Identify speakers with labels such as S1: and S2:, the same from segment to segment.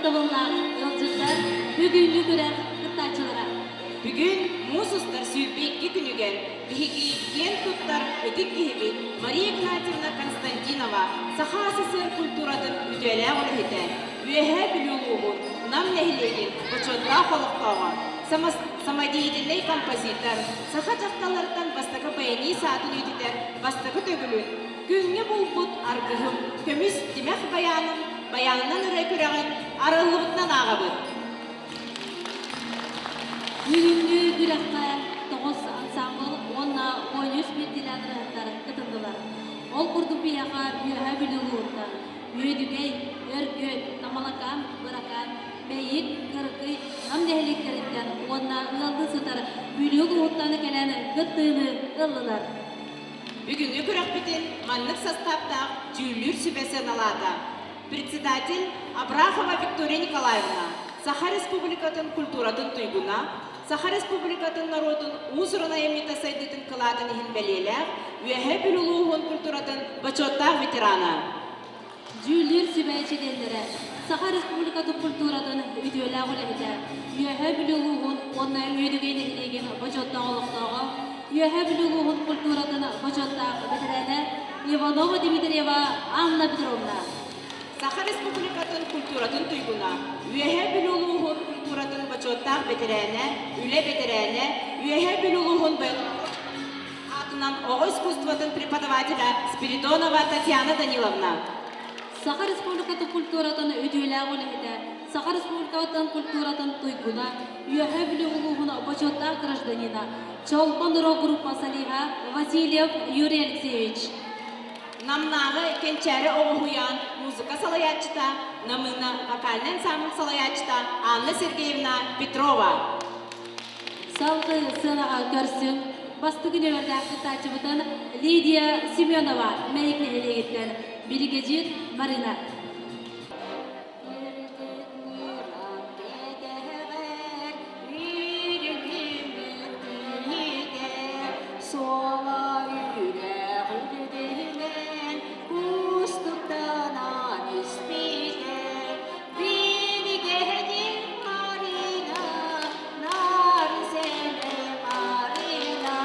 S1: Ытыктабыллаах ыалдьыттар, бүгүҥҥү күрэх кыттааччылара.
S2: Бүгүн муус устар 22 күнүгэр биһиги киэн туттар ытык киһибит Мария Игнатьевна Константинова Саха СССР культуратын үтүөлээх үлэһитэ, Үөһээ Бүлүү улууһун Нам нэһилиэгин бочуоттаах олохтооҕо, самодеятельнай композитор, саха дьахталларыттан бастакы баянист аатын үйэтитэр бастакы төгүлүн Күҥҥэ булбут аргыһым, көмүс тимэх байааным байаанынан ырыа күрэҕин арыллыбытынан ааҕабыт.
S1: Бүгүҥҥү күрэххэ тоҕус ансаамбыл уонна 13 биирдиилээн ырыаһыттар кытыннылар. Ол курдук биһиэхэ Үөһээ Бүлүү улууһуттан Үөдүгэй, Өргүөт, Тамалакаан, Быракаан, Мэйик, Кырыкый, Нам нэһилиэктэриттэн уонна ыаллыы сытар Бүлүү улууһуттан кэлэн кыттыыны ыллылар.
S2: Бүгүҥҥү күрэхпитин маннык састааптаах дьүүллүүр сүбэ сыаналаата. Председатель Абрахова Виктория Николаевна, Саха Республикатын культуратын туйгуна, Саха Республикатын норуотун уус-уран айымньыта сайдыытын кылаатын иһин бэлиэлээх Үөһээ Бүлүү улууһун культуратын бочуоттаах ветерана.
S1: Дьүүллүүр сүбэ чилиэннэрэ Саха Республикатын культуратын үтүөлээх үлэһитэ, Үөһээ Бүлүү улууһун уонна Үөдүгэй нэһилиэгин бочуоттаах олохтооҕо, Үөһээ Бүлүү улууһун культуратын бочуоттаах бэтэрээнэ Иванова Дмитриева Анна Петровна.
S2: Саха Республикатын культуратын туйгуна, Үөһээ Бүлүү улууһун культуратын бочуоттаах бэтэрээнэ, үлэ бэтэрээнэ, Үөһээ Бүлүү улууһун аатынан оҕо искусствотын преподавателэ Спиридонова Татьяна Даниловна.
S1: Саха Республикатын культуратын үтүөлээх үлэһитэ, Саха Республикатын культуратын туйгуна, Үөһээ Бүлүү улууһун бочуоттаах гражданина, Чолбон рок-группа солиһа Васильев Юрий Алексеевич.
S2: Намнааҕы Кэнчээри оҕо уһуйаан музыка салайааччыта, Намыына вокальнай ансамбль салайааччыта Анна Сергеевна Петрова.
S1: Салгыы сыанаҕа көрсүҥ бастакы нүөмэрдээх кыттааччыбытын Лидия Семенова Мэйик нэһилиэгиттэн, биригэдьиир Марина.
S2: Суола үрэх үрдүнэн кустуктанан испитэ Биригэһин Марина, Нарзене Марина,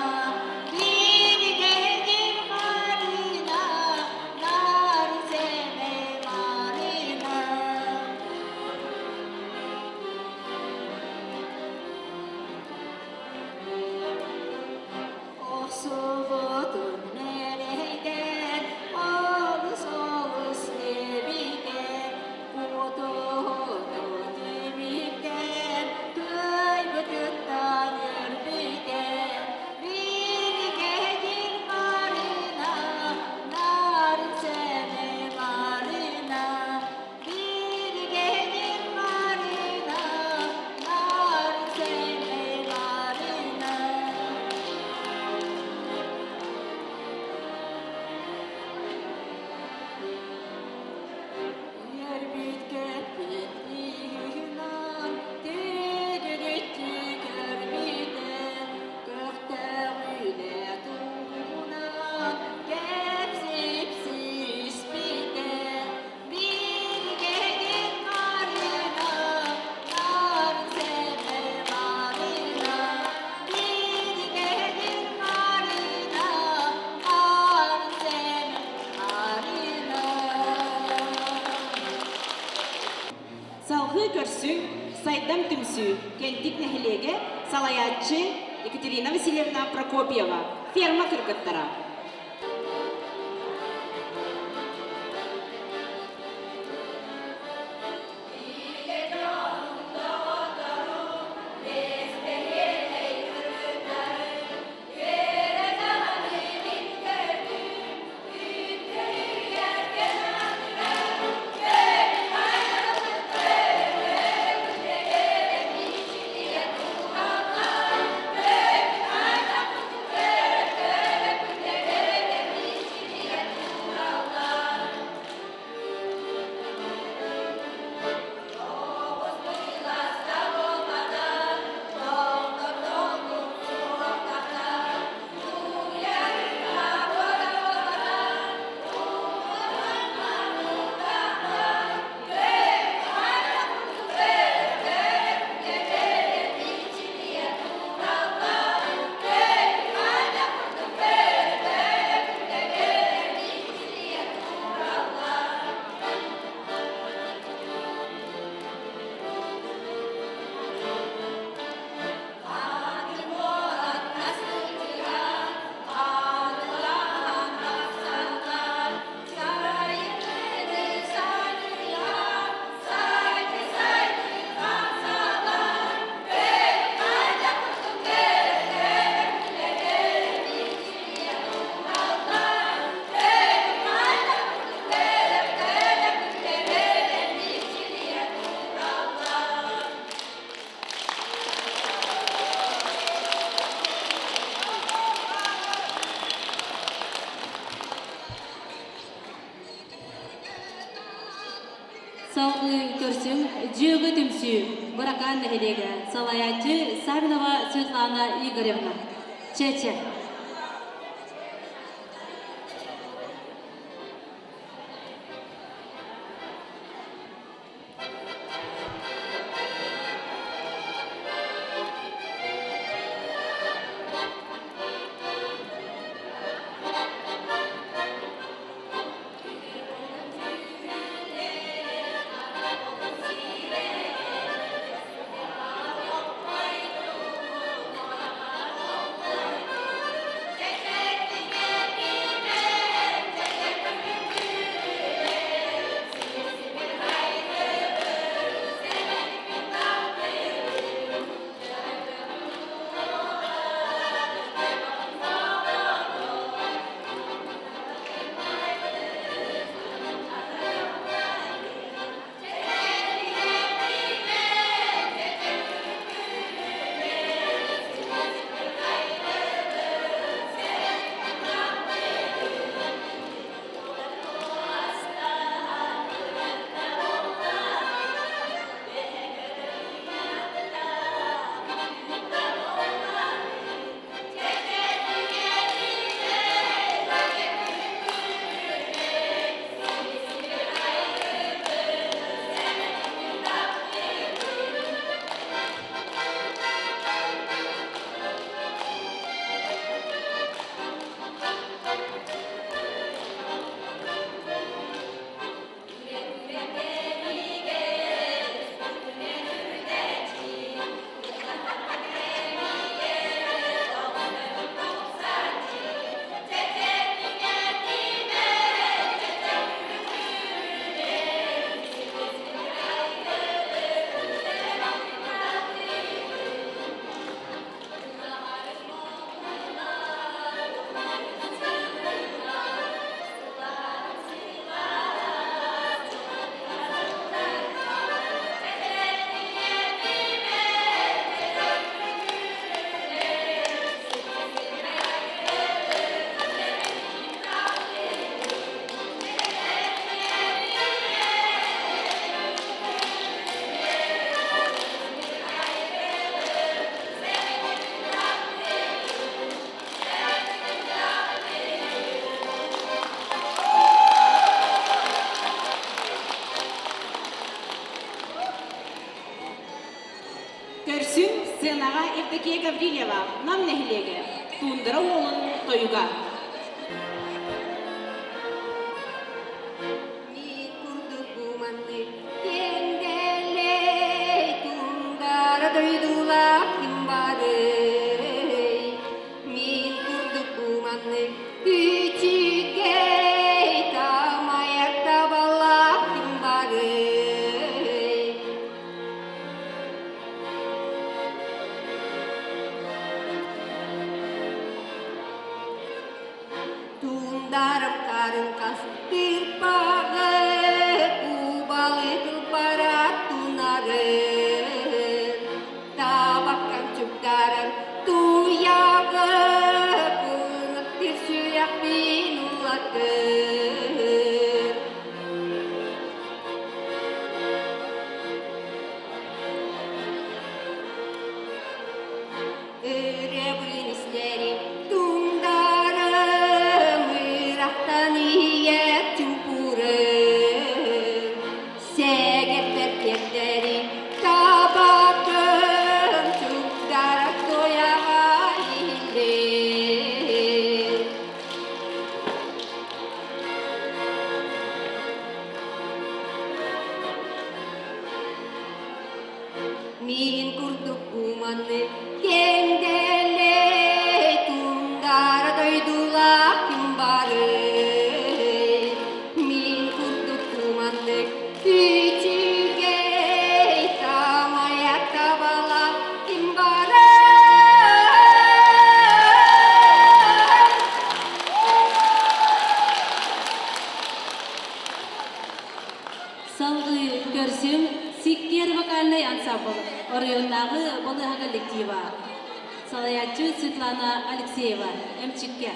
S2: Биригэһин Марина, Нарзене Марина. Охсубутун эрэйдэр, олус олус эбитэр, кутуһуту түмүктэр, кыайбытыттан өлбүтэр. Биригэдьир Марина, нарын сэмэй Марина, Биригэдьир Марина, нарын сэмэй Марина. Үөрбүт кэппит иһинэн тигириччи көрбүтэ, көхтөөх үлэ туһунан кэпсипсиспитэ. Биригэдьир Марина, нарын сэмэй Марина, биригэдьир Марина, нарын сэмэй Марина. Салгыы көрсүҥ, Сайдам түмсүү, Кэнтик нэһилиэгэ, салайааччы Екатерина Васильевна Прокопьева, ферма кыргыттара.
S1: Салгыы көрсүҥ Дьүөгө түмсүү Быракаан нэһилиэгэ салайааччы Савинова Светлана Игоревна. Чэ-чэ.
S2: Көрсүҥ сценаҕа Евдокия Гаврильева, Нам нэһилиэгэ, Туундара уолун тойуга.
S3: Мин курдук маннык кэндэлэй тундара дойдулаах ким барый? Мин курдук маннык үчүгэй тамайар табалаах ким барый? Туундарым харын хастырпаҕы, кубалы тылбара тунары, табаккан чуктарар туйаҕы, кынаттыр сүрэхпин улатыр. Өрөбүн истэрим тундарым, ырахтан иһийэр чуҥкурым. Сэгэртэр киэптэрим табакым, чугдарах туйаҕа иһиллэр. Мин курдук куманы кэндэлэй тундара дойдулаах ким барый? Мин курдук куманнык үчүгэй тамайа табалаах ким барый?
S1: Салгыы көрсүҥ Сиккиэр вокальнай ансамбл оройуоннааҕы балыыһа коллектива. Салайааччы Светлана Алексеева, эмчиккэ.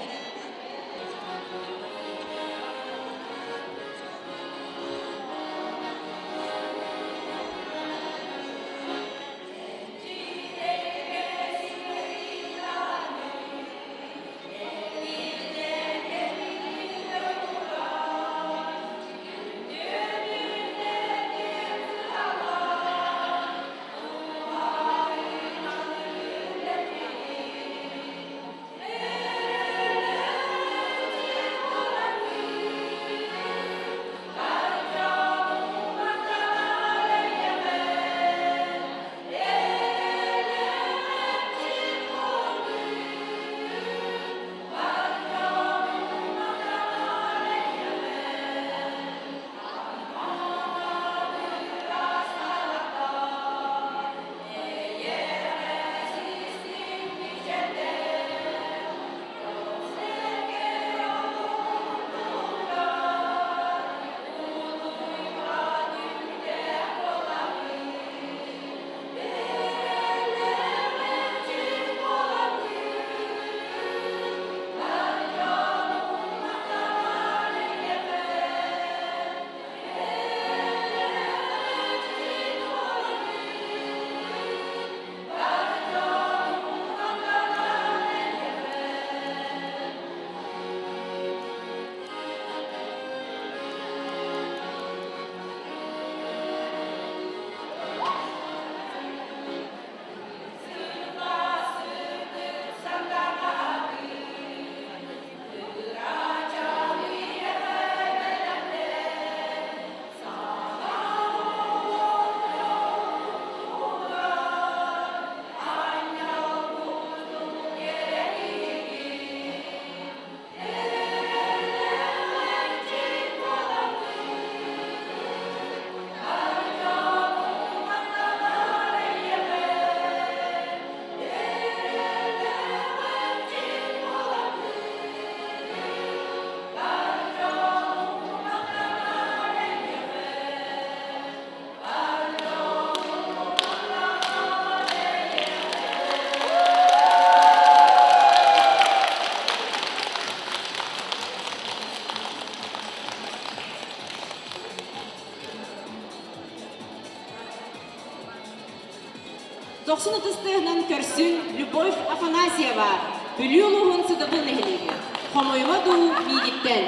S2: Дохсун ытыс тыаһынан көрсүҥ Любовь Афанасьева, Бүлүү улууһун Сыдыбыл нэһилиэгэ. Хомойума дуу миигиттэн.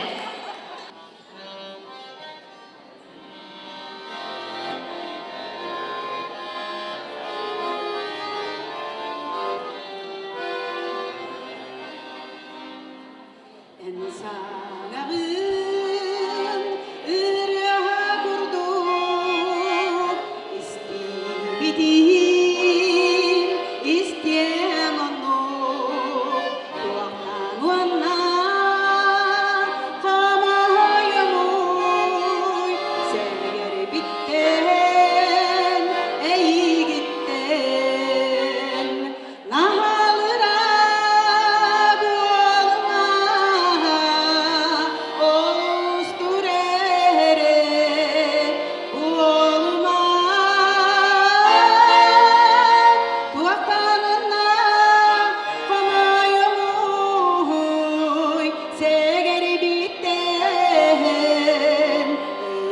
S4: Эн саҥаҕын ырыаһа курдук истибитим, истиэм оннук туохтан уонна хомойомуй сэгэрбиттэн эйигиттэн Наһаалыра буолума, олус турэрэ буолума. Туохтанына хомойомуй, сэгэрбиттэн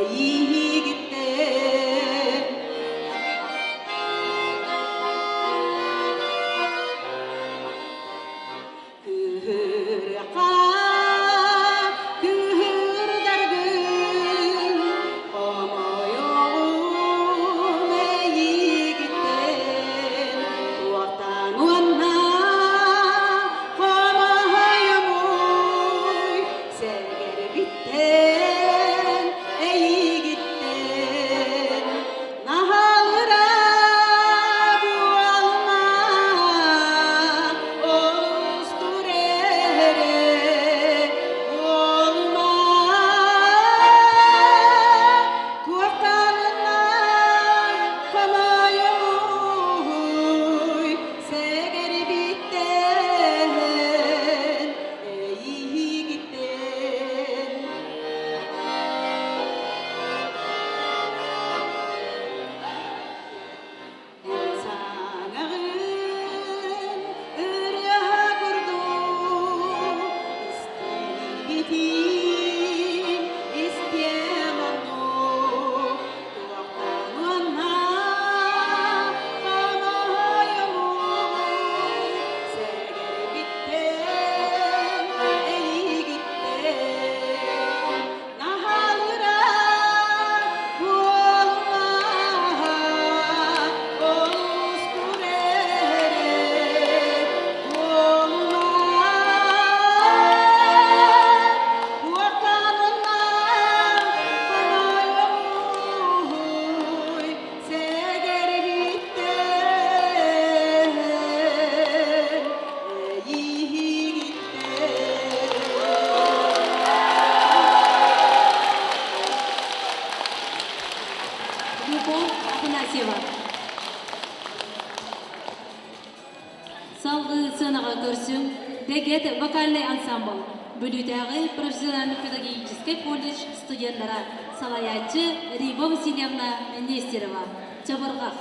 S4: эйигиттэн. Кыһырха кыһырдаргын хомойоҕум эйигиттэн туохтан уонна хомойомуй сэргэрбиттэн эйигиттэн Наһаалыра буолма, олус турэрэ буолма. Туохтарына хомойомуй, сэгэрбиттэн, эйигиттэн. Эн саҥаҕын ырыа курдук истибитим, истиэм оннук туохтан уонна хомойомуй сэгэрбиттэн эйигиттэн Наһаалыра буолумаһа, олус күрэрэ буолума. Куотанына хомойомуй, сэгэрбиттэн, эйигиттэн.
S1: Любовь Афанасьева. Салгыы сыанаҕа көрсүҥ Дэгэт вокальнай ансамбл, Бүлүүтээҕи профессионально-педагогическай колледж студеннара, салайааччы Рима Васильевна Нестерова. Чабырҕах.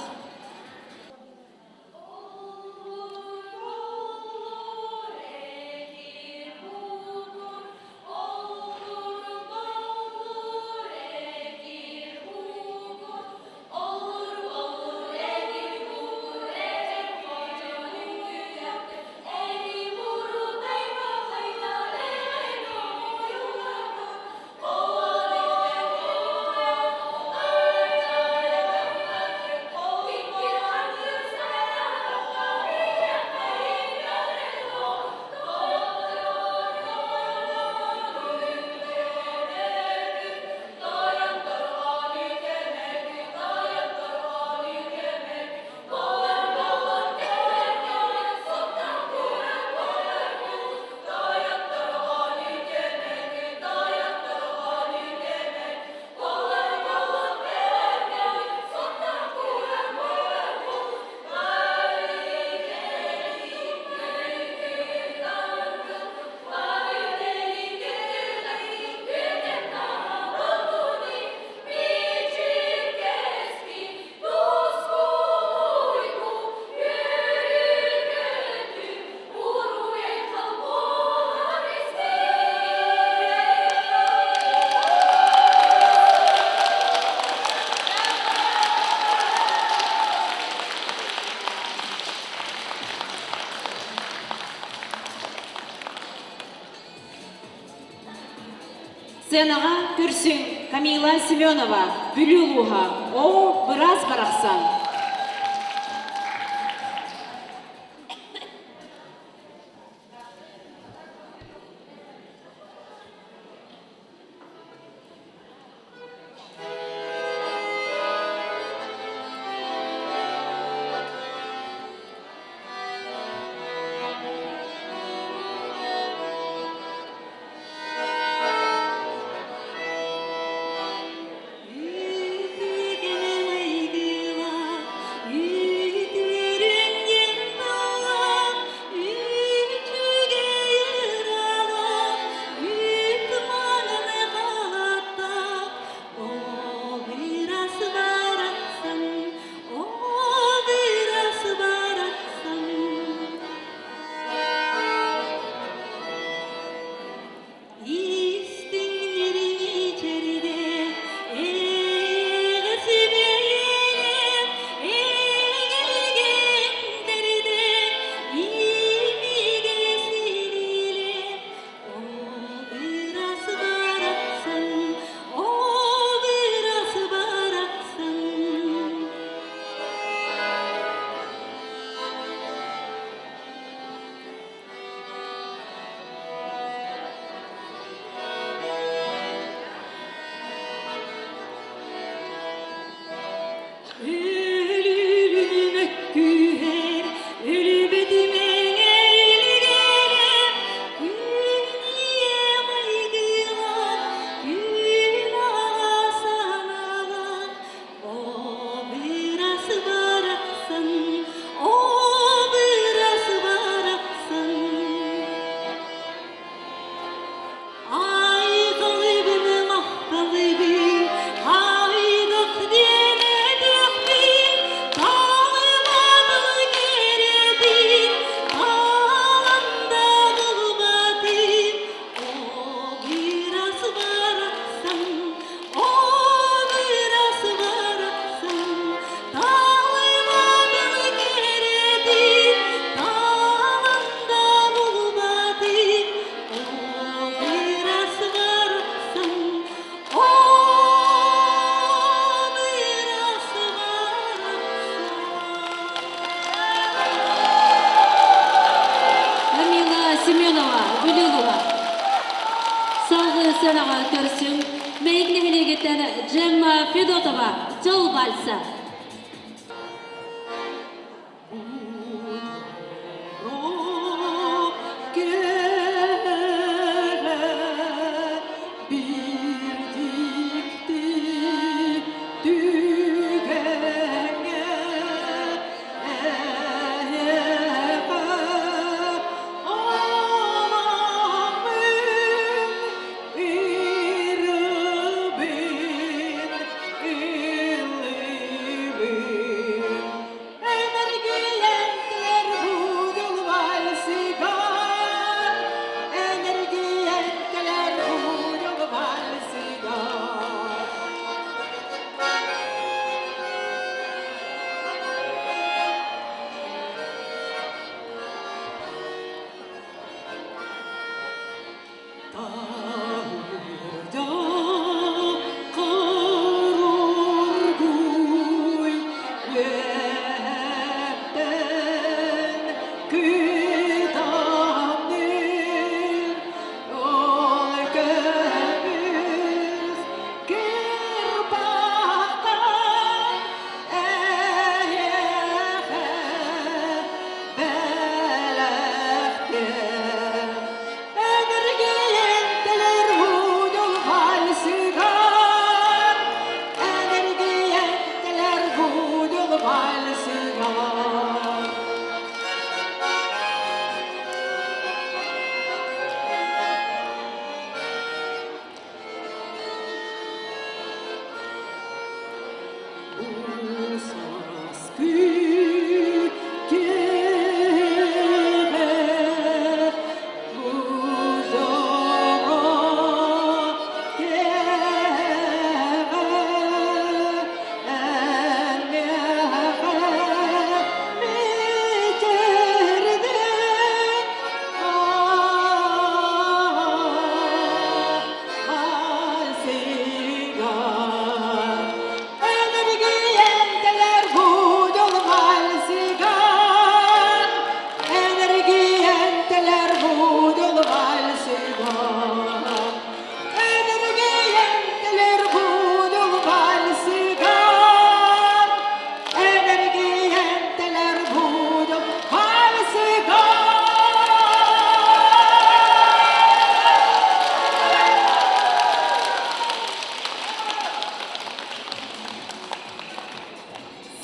S2: Сценаҕа көрсүҥ Камила Семенова, Бүлүү улууһа, Оо, быраас барахсан!
S1: Камила Семенова, Бүлүү Салгыы сыанаҕа көрсүҥ Мэйик нэһилиэгиттэн Джемма Федотова, Дьол вальса.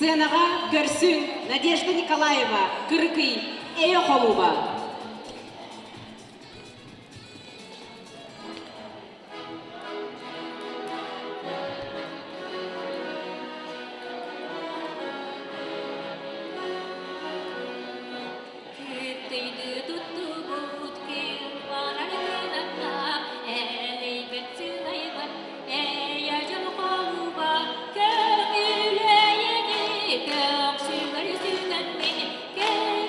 S2: Сценаҕа көрсүҥ Надежда Николаева, Кырыкый, Эйэ холууба.
S1: Кыттыйды туттубут ким барар гынанна, элэйбэт сылайбат, эйэ дьол холуба, көҥүлэйэни, көхсүгэр сүгэммин,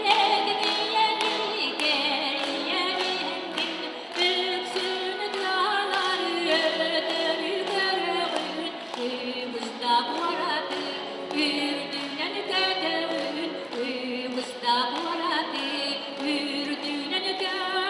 S1: кэрэтигийэни, кэрийэниһэммин, өксүн тыалар өтөрү көрөҕүн, кыбыста куораты, үрдүнэн көтөҕүн, кыбыста куораты, үрдүнэн көтөҕүн.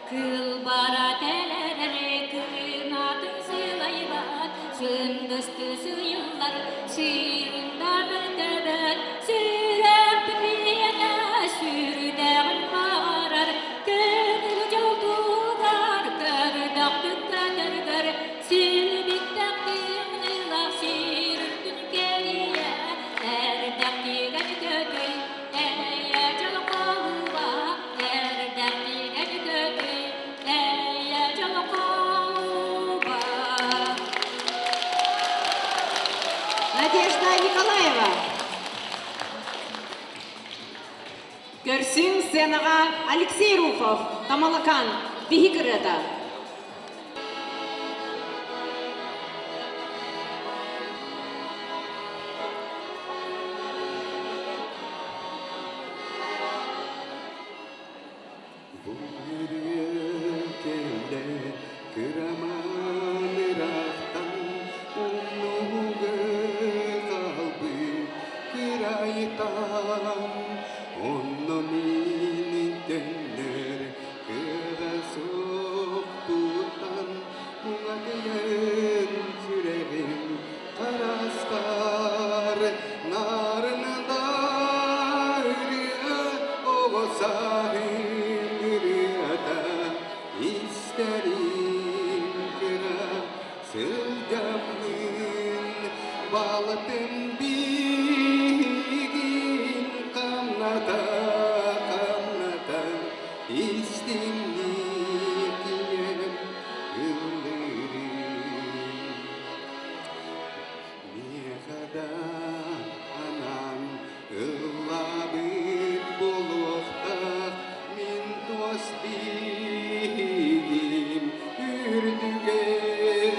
S1: Кылбара тэлэрэр кынатын сылайбат, сындысты сыйыллар, сыырында мөлтөбөт, сүрэхпин миэнэ сүрдээҕин баҕарар, көҥүл дьолтугар көрдөхтүк көтөргөр, силбиттэх тымныылаах сир үрдүн кэрийэ, эрдэхтигэр көтүй, эйэ дьол холуба, эрдэхтигэр көтүй, эйэ дьол холуба.
S2: Надежда Николаева. Көрсүҥ сценаҕа Алексей Руфов, Тамалакан, биһик ырыата.
S5: Бу кэллэ кыраман ыраахтан умнууга хаалбыт кырайтан онно мин төннөр кыаҕа суохпуттан муҥатыйан сүрэҕим харастар нарында ырыа оҕо сааһым ырыата истэрим кыра сылдьаммын балатым биһигин хамната хамната истиҥник ийэм ыллыырын Миэхэ да анаан ыллаабыт буолуохтаах мин туос биһигим үрдүгэр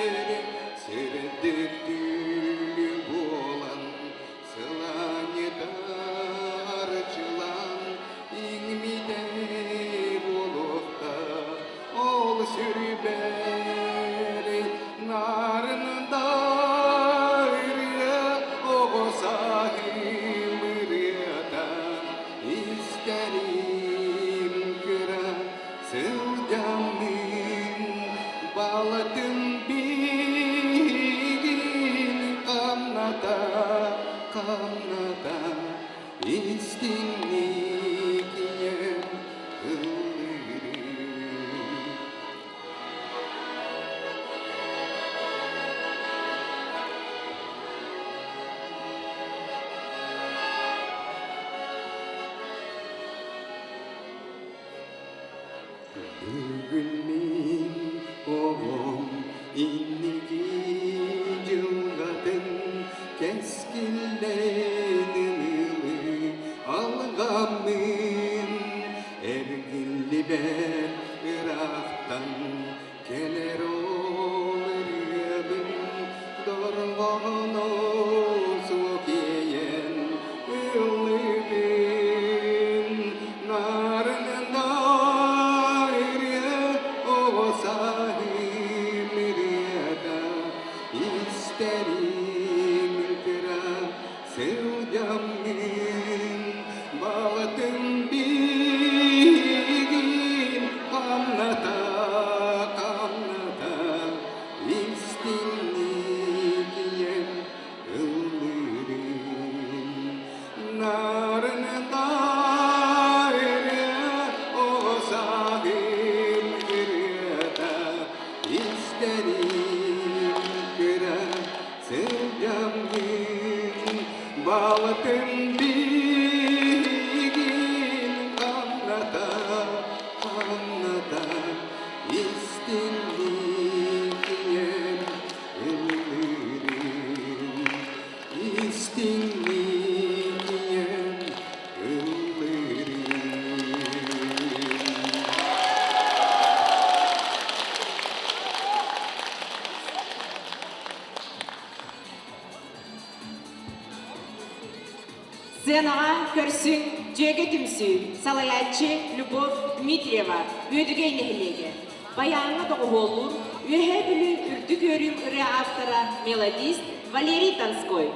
S5: сырдык түүл буолан сылаанньытар чылаан иҥмитэ буолуохтаах ол сүрбэр нарында ырыа оҕо сааһым ырыата истэрим кыра сылдьаммын балатын биһигин хамната хамната истиҥник ийэм ыллыырын. Истиҥник ийэм ыллыырын, истиҥник ийэм ыллыырын.
S2: Сценаҕа көрсүҥ Дьүөгэ түмсүү, салайааччы Любовь Дмитриева, Үөдүгэй нэһилиэгэ. Байааҥҥа доҕуһуоллуур Үөһээ Бүлүү үрдүк үөрүүм ырыа автора, мелодист Валерий Донской.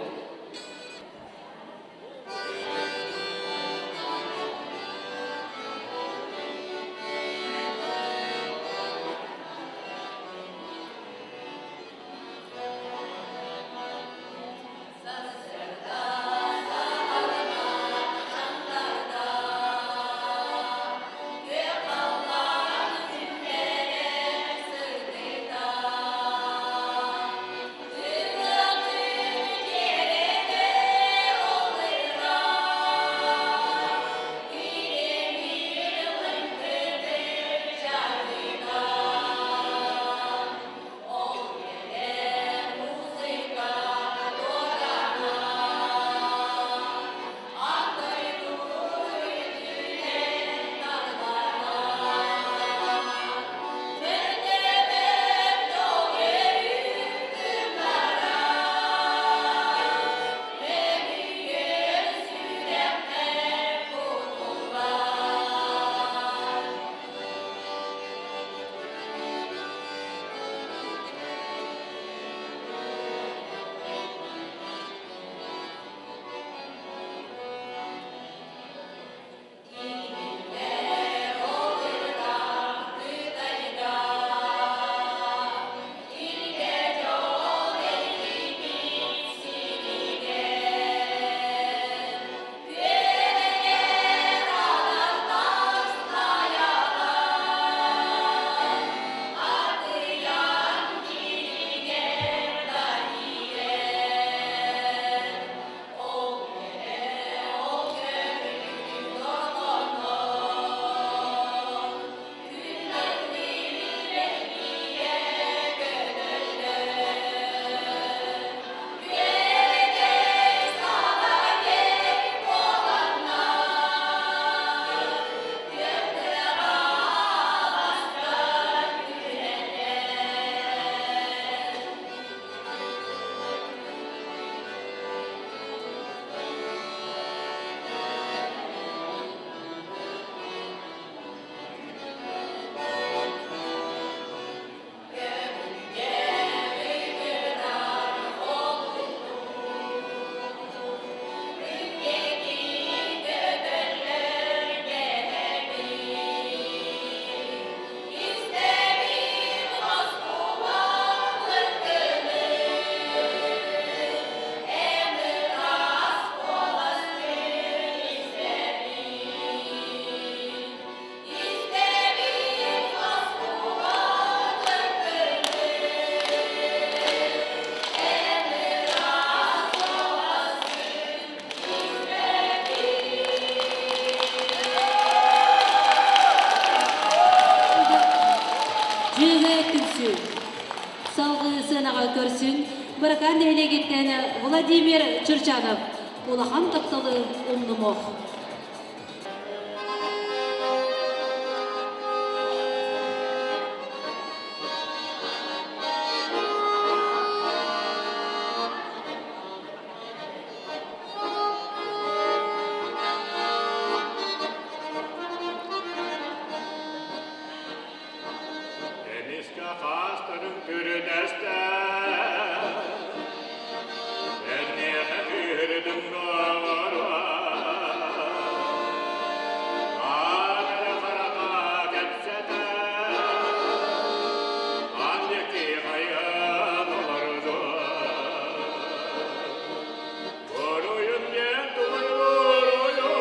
S1: Дьүөгэ түмсүү. Салгыы сыанаҕа көрсүн Быракаан нэһилиэгиттэн Владимир Чурчанов улахан тапталы умнумуох.
S6: Эмискэ хаастарын күрүнэстэ, Энниэхэ күүһүрдүҥ доҕоро. Аан эрэ хараха кэпсэтэ, Аан диэки хайан олордо. Буруйум диэн тугуй буруйу,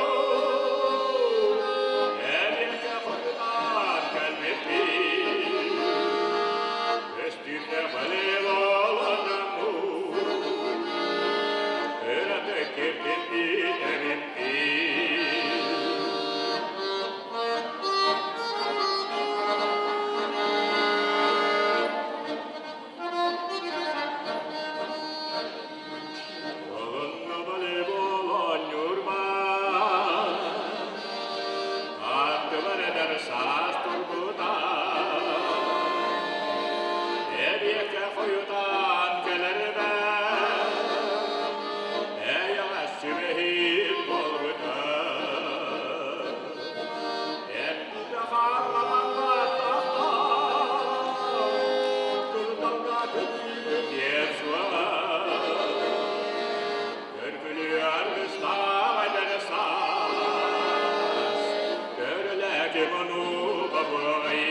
S6: Эбиэккэ хойутаан кэлбиппин. Көстүүннэ балыылаланаммын, Ыраты киртитимиэххин. Биирдэ хойутаан кэлэрбэр, эйэҕэс сүбэһит буолбута. Эппитэ хааллаҕан кырдалга күлүүтүн суола. Көргүлүү аргыстаах эдэр саас, көрүлээтим ону бабай.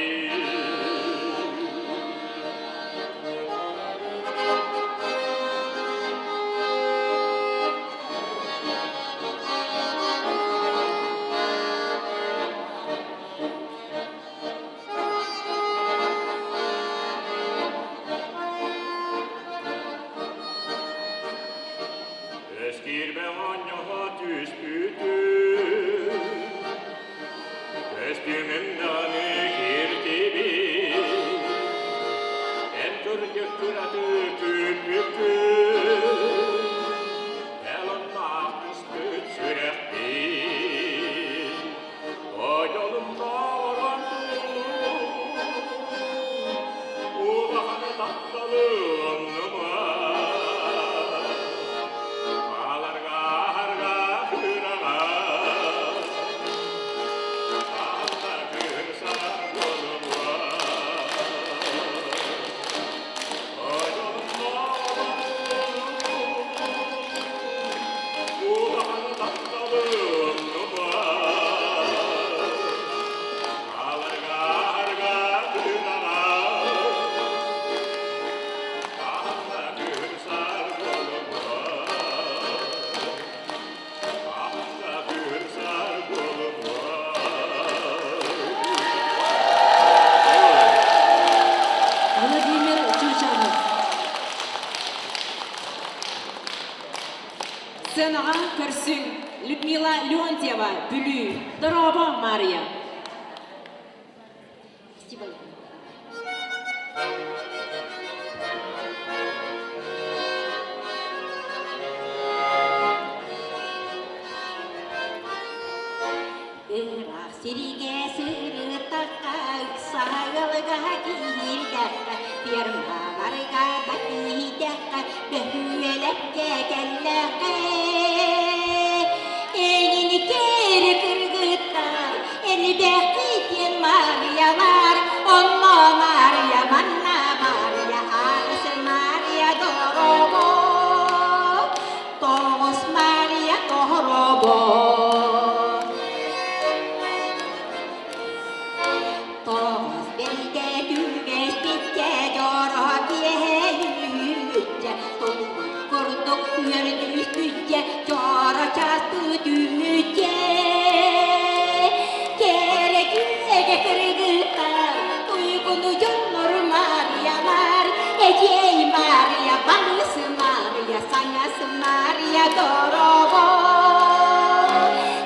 S6: Өскиирбэ оонньоһо түспүтүм, көстүүмүм даҕаны киртибит. Эн кырдьык кыраты күлбүккүн, эл онноох түспүт сүрэхпин. Одьолум доҕорон улахан тапталы оннума. Хааларга аһарга кыраҕа, аһарга кырса буолума. Одьолум доҕорон улахан тапталы оннума. Хааларга аһарга кыраҕа, аһарга кырса буолума. Аһарга кырса буолума.
S1: Владимир Чучанов.
S2: Сценаҕа көрсүҥ Людмила Леонтьева, Бүлүү, Дорообо, Мария.
S3: Фестиваль. Ыраах сиригэ сырыттахха, ыксаһыалга киирдэххэ, фермаларга да тиийдэххэ, бөһүөлэккэ кэллэххэ, эҥин кэрэ кыргыттар, элбэххит диэн Маарыйалар, онно Маарыйа, манна Маарыйа, аҕыс Маарыйа доробо, тоҕус Маарыйа доробо. Тоҕус бэрдэ түбэспиччэ, дьоро киэһэ үүммүччэ, туллук курдук үөрдүспүччэ, дьоро часпыт үүммүччэ. Кэрэ күөгэ кыргыттар, туйгуну дьоннор Маарыйалар, эдьиэй Маарыйа, балыс Маарыйа, саҥас Маарыйа доробо,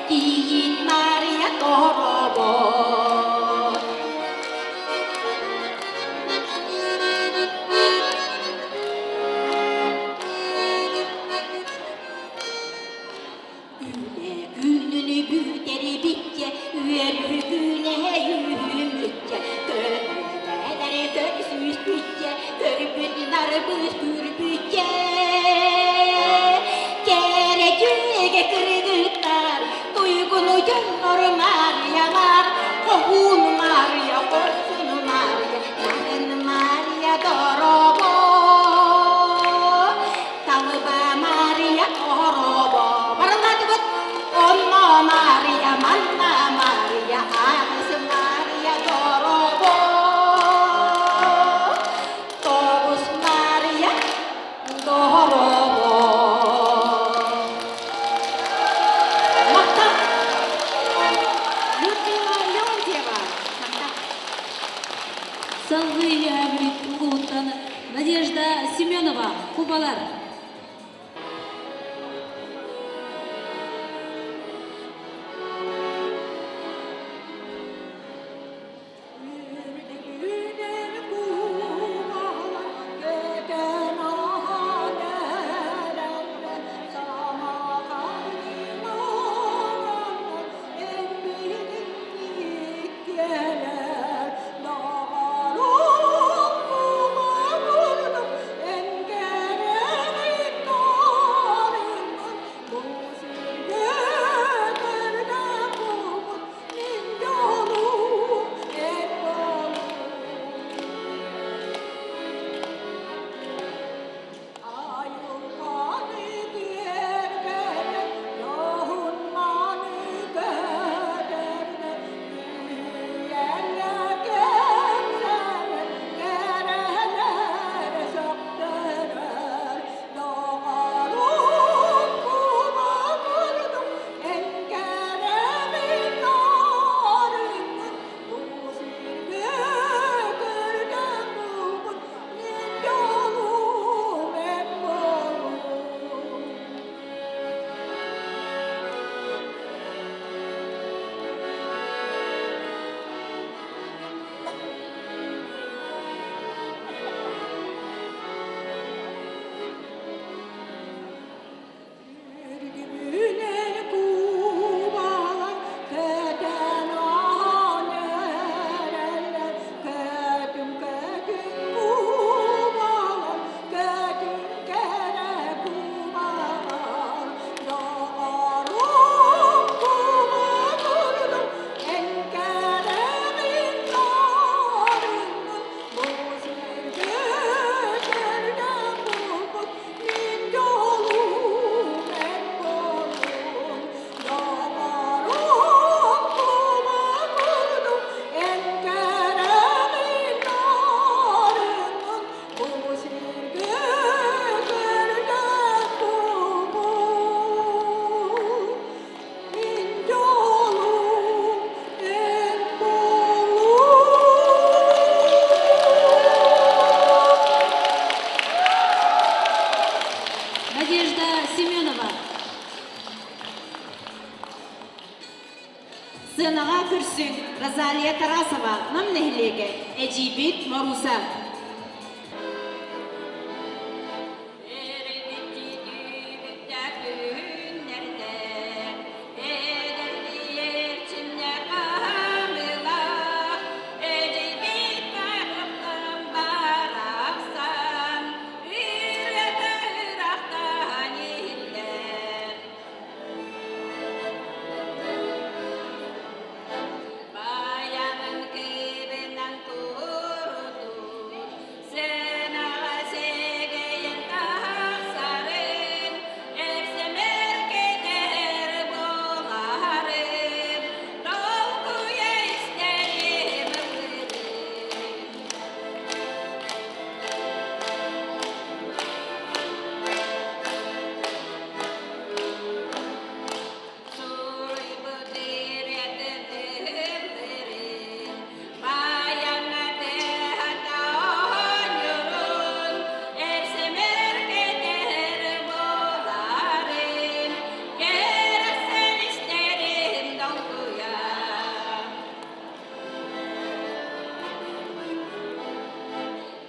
S3: кийиит Маарыйа доробо. Үлэ күнүнү бүтэрибиччэ, үөрүү күнэ үүммүччэ, көрүлэлэри көрсүспүччэ, көрбүт нарбыт күрбүччэ. Кэрэ дьүөгэ кыргыттар, туйгуну дьоннор Маарыйалар, хоһуун Маарыйа, хорсун Маарыйа, нарын Маарыйа доробо. Талыба Мария оһоробо барылатыбыт онно Мария манна Мария аҕыс Мария доробо тоҕус Мария доробо. Махтал.
S2: Людмила Леонтьева.
S1: Салгыы Үөһээ улууһуттан Надежда Семенова, Кубалар.
S2: Розалия Тарасова, Нам нэһилиэгэ, эдьиийбит Моруса.
S3: Баянын кыбынан турутун, сынаҕа сэгэйэн тахсарын, эпсэмэр кэтэр буоларын, толкуйа истэрим ыллырын.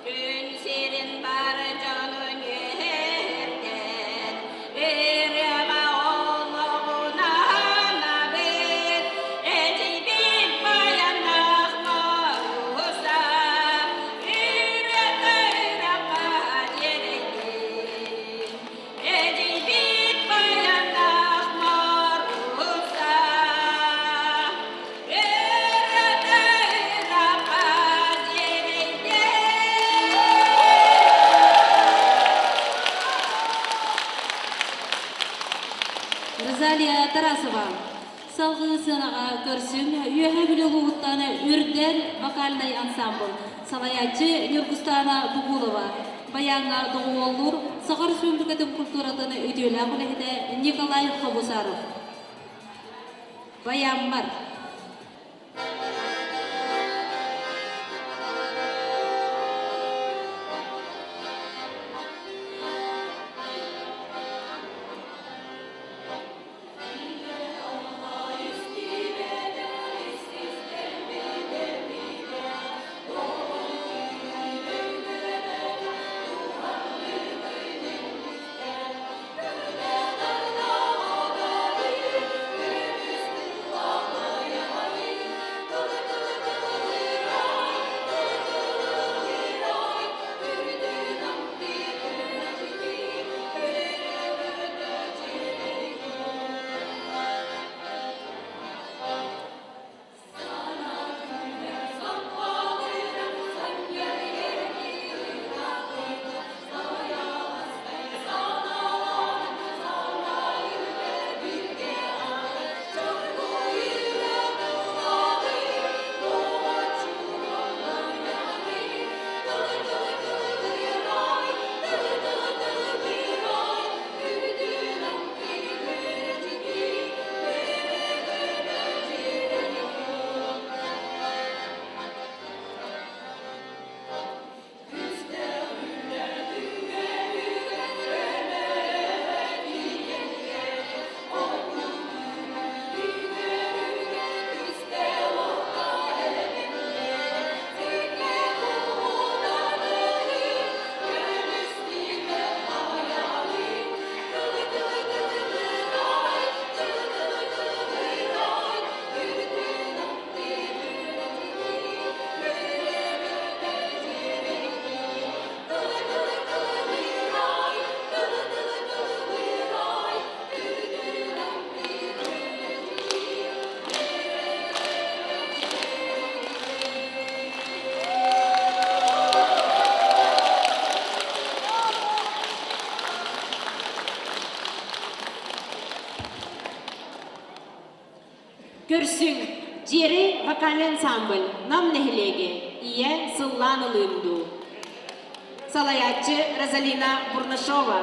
S3: Күн сирин бар дьонун үөрдэн, ырыаҕа олоҕунан абыт, эдьиийбит баяннаах Моруса, ырыата ыраппа диэрэйдин. Эдьиийбит баяннаах Моруса, ырыата ыраппа диэрэйдин.
S1: Розалия Тарасова. Салгыы сыанаҕа көрсүҥ Үөһээ Бүлүү улууһуттан Үрдэл вокальнай ансамбль салайааччы Ньургустаана Бугулова, баяҥҥа доҕуһуоллуур Саха Республикатын культуратын үтүөлээх үлэһитэ Николай Хобусаров. Баяммар.
S2: Көрсүҥ, Дьиэрэй вокальнай ансамбль Нам нэһилиэгэ Ийэ сыллаан ылыым дуу. Салайааччы Розалина Бурнашова.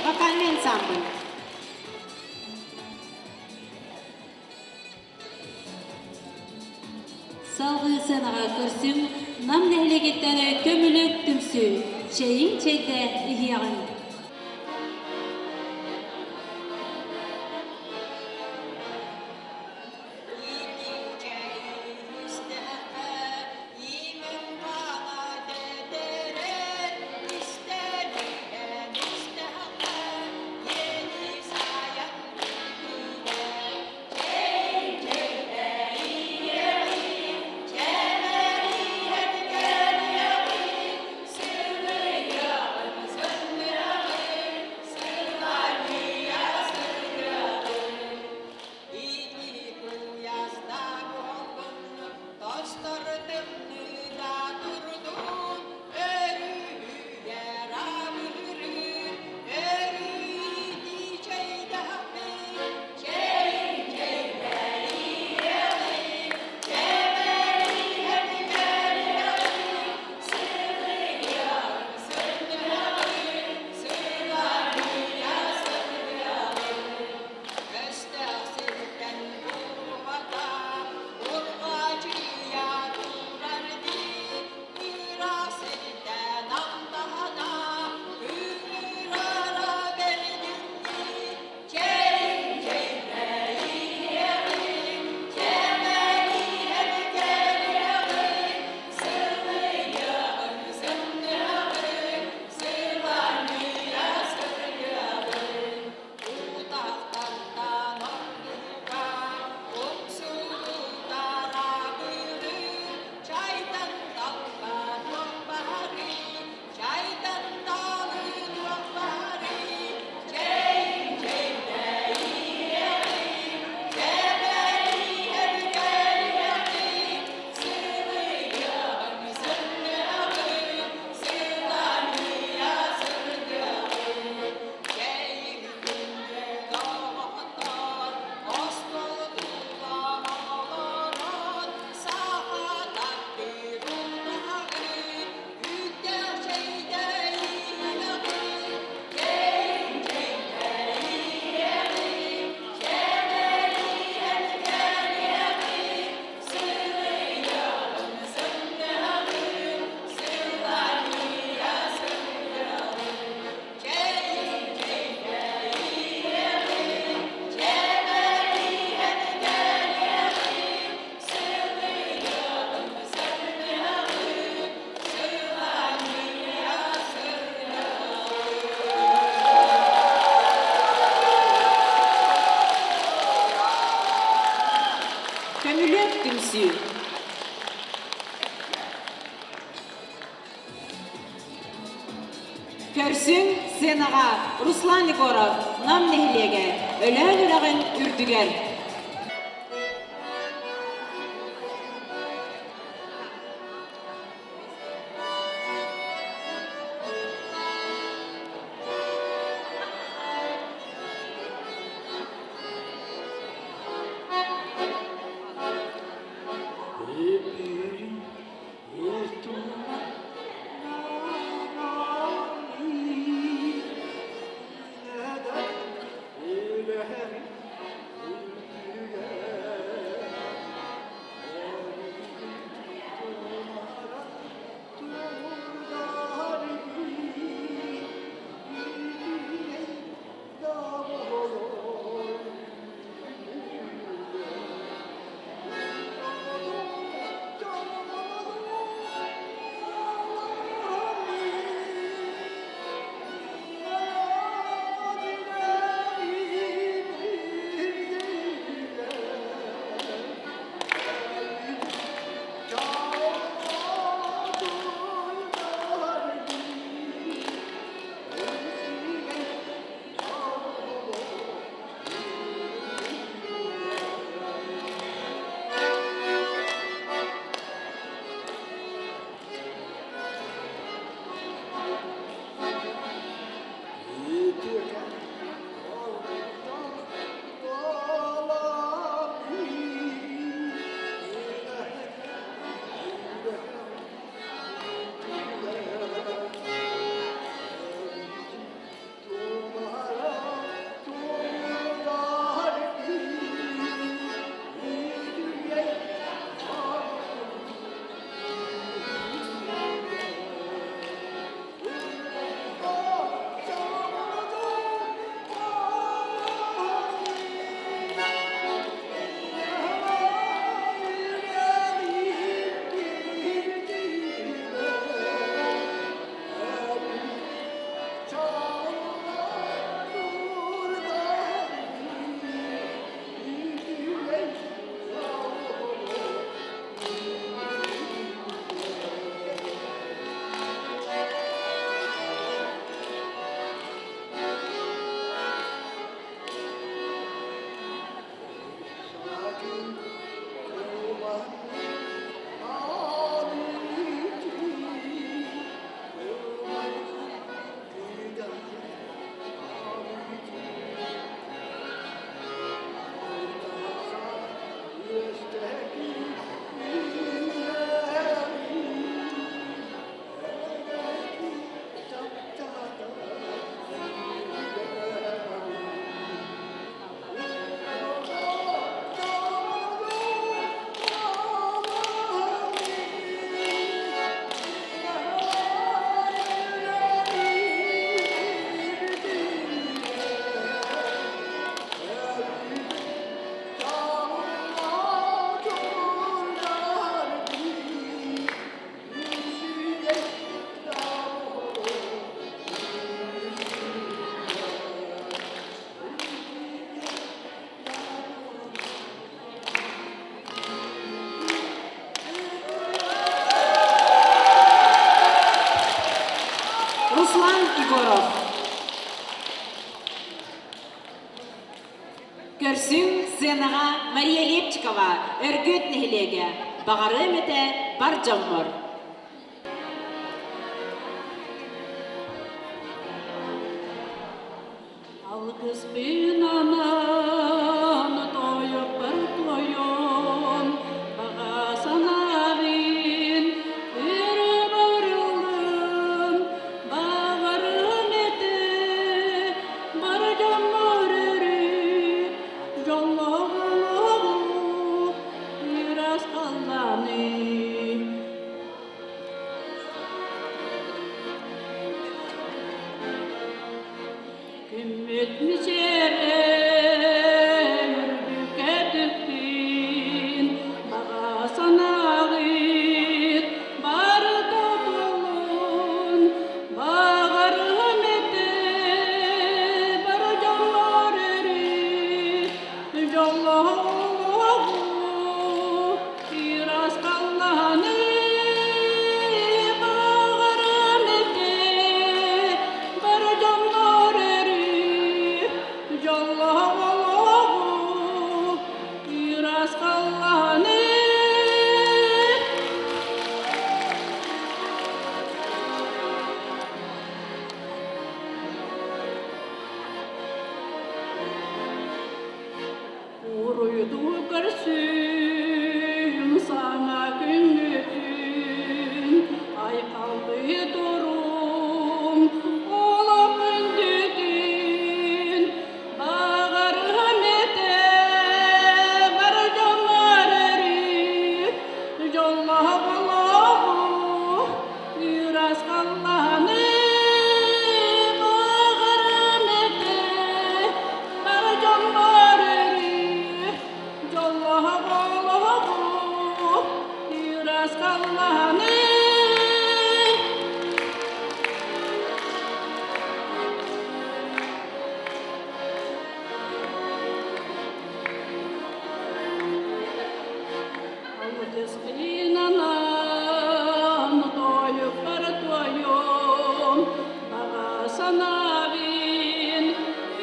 S2: вокальный ансамбль.
S1: Салгыы сыанаҕа көрсүҥ Нам нэһилиэгиттэн Көмүлүк түмсүү чэйиҥ чэйдэ иһиэҕиҥ.
S2: Көмүлүөк түмсүү. Көрсүҥ сценаҕа Руслан Егоров Нам нэһилиэгэ Өлөөн үрэҕин үрдүгэр. Сценаҕа Мария Лепчикова, Өргүөт нэһилиэгэ, Баҕарыам этэ бар дьоммор.
S1: Алгыспын анаан тойукпар тойон, баҕа санаабын өрө барыллын, баҕарым этэ бар дьоммор өрүү дьоллоох олоҕу ыраас халлааны. Күммүт мичээрэ үрдүккэ түстүн, баҕа санааҕыт барыта туоллун, баҕарыам этэ бары дьоллор өрүү, дьоллоох олоҕу ыраас халлааны баҕарыам этэ бары дьоннор өрүү дьоллоох олоҕу ыраас халлааны. Уруйдуу көрсүм саҥа күҥҥүтүн, айхаллыы турум олох күндүтүн. Баҕарыам этэ бар дьоммор өрүү дьоллоох олоҕу ыраас халлааны. Баҕарыам этэ бар дьоммор өрүү дьоллоох олоҕу ыраас халлааны. Алгыспын тойукпар туойуом, баҕа санаабын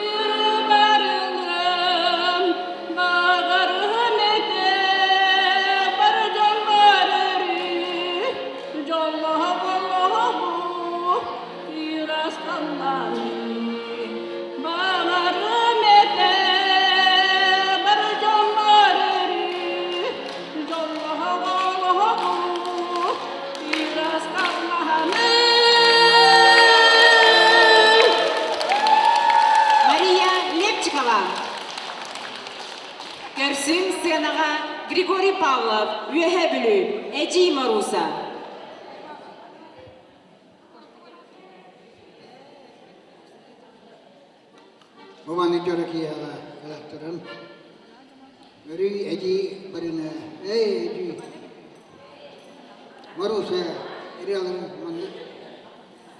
S1: өрө барыллым, баҕарыам этэ бар дьоммор өрүү дьоллоох олоҕу ыраас халлааны. Баҕарыам этэ бар дьоммор өрүү дьоллоох олоҕу ыраас халлааны.
S2: Мария Лепчикова. Көрсүҥ сценаҕа Григорий Павлов, Үөһээ Бүлүү, Эдьиий Моруса.
S5: Бу маннык дьоро киһиэхэ кэлэхтэрин өрүү эдьиий барына эй эдьиий Маруся ырыаларын маннык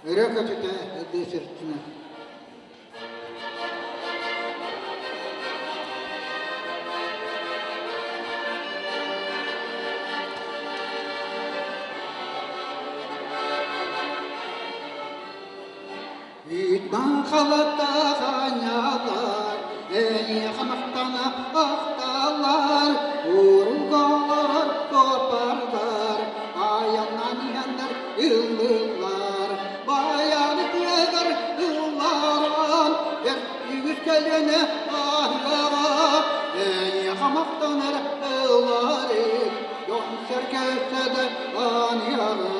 S5: өрө көтүтэ ырдыы сырыттына. Үүт-маҥхалатах аанньалар, эйиэхэ махтана ахталлар, уруга олорор куопардар, айаннаан иһэннэр ыллыыллар, байааны тыагар ылларан, бэрт үгүс көлүөнэ аһыаҕа, эйиэхэ махтанар ылларым, дьон-сэргэ өссө да аныаҕа.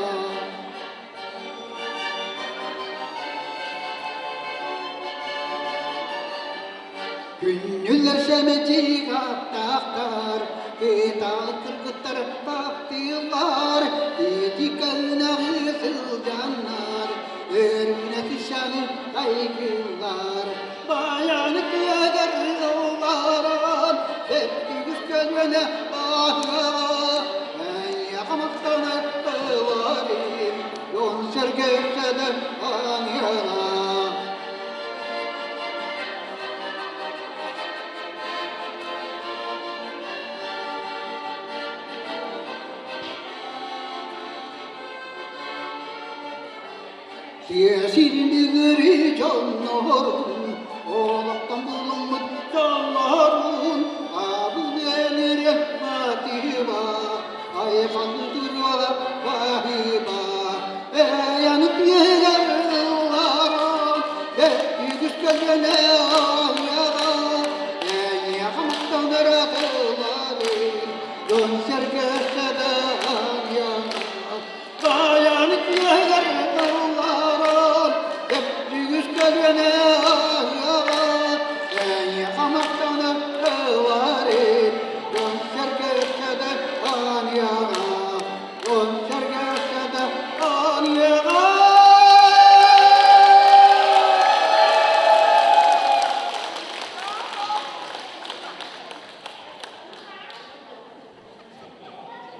S5: Күннүлэр сэмэчик аттаахтар, кытаалык кыргыттар таптыыллар, ити кэлнэҕи сылдьаннар, өрүнэ кышаны айгыллар, баяны кыагар ылларан, бэт үгүс көлүөнэ аһыаҕа, эйиэхэ махтанар тылларым, дьон-сэргэ үксэнэ аныаҕа. Тыа сирин бүгүрү дьоннорун, олохтон булуммут дьоллорун. диэн матыыба, айхан туруга баһыыба. Эйэн тыыгар ылларан, үгүс көлүөнэ айаҕа, эйиэхэ махтанар тылларын, дьон-сэргэ сэдэҕэниэҕэ. Дайан күөһүгэр ылларан, үгүс көлүөнэ айаҕа, эйиэхэ махтанар тылларын, дьон-сэргэ сэдэҕэниэҕэ. Дьон-сэргэ сэдэҕэниэҕэ.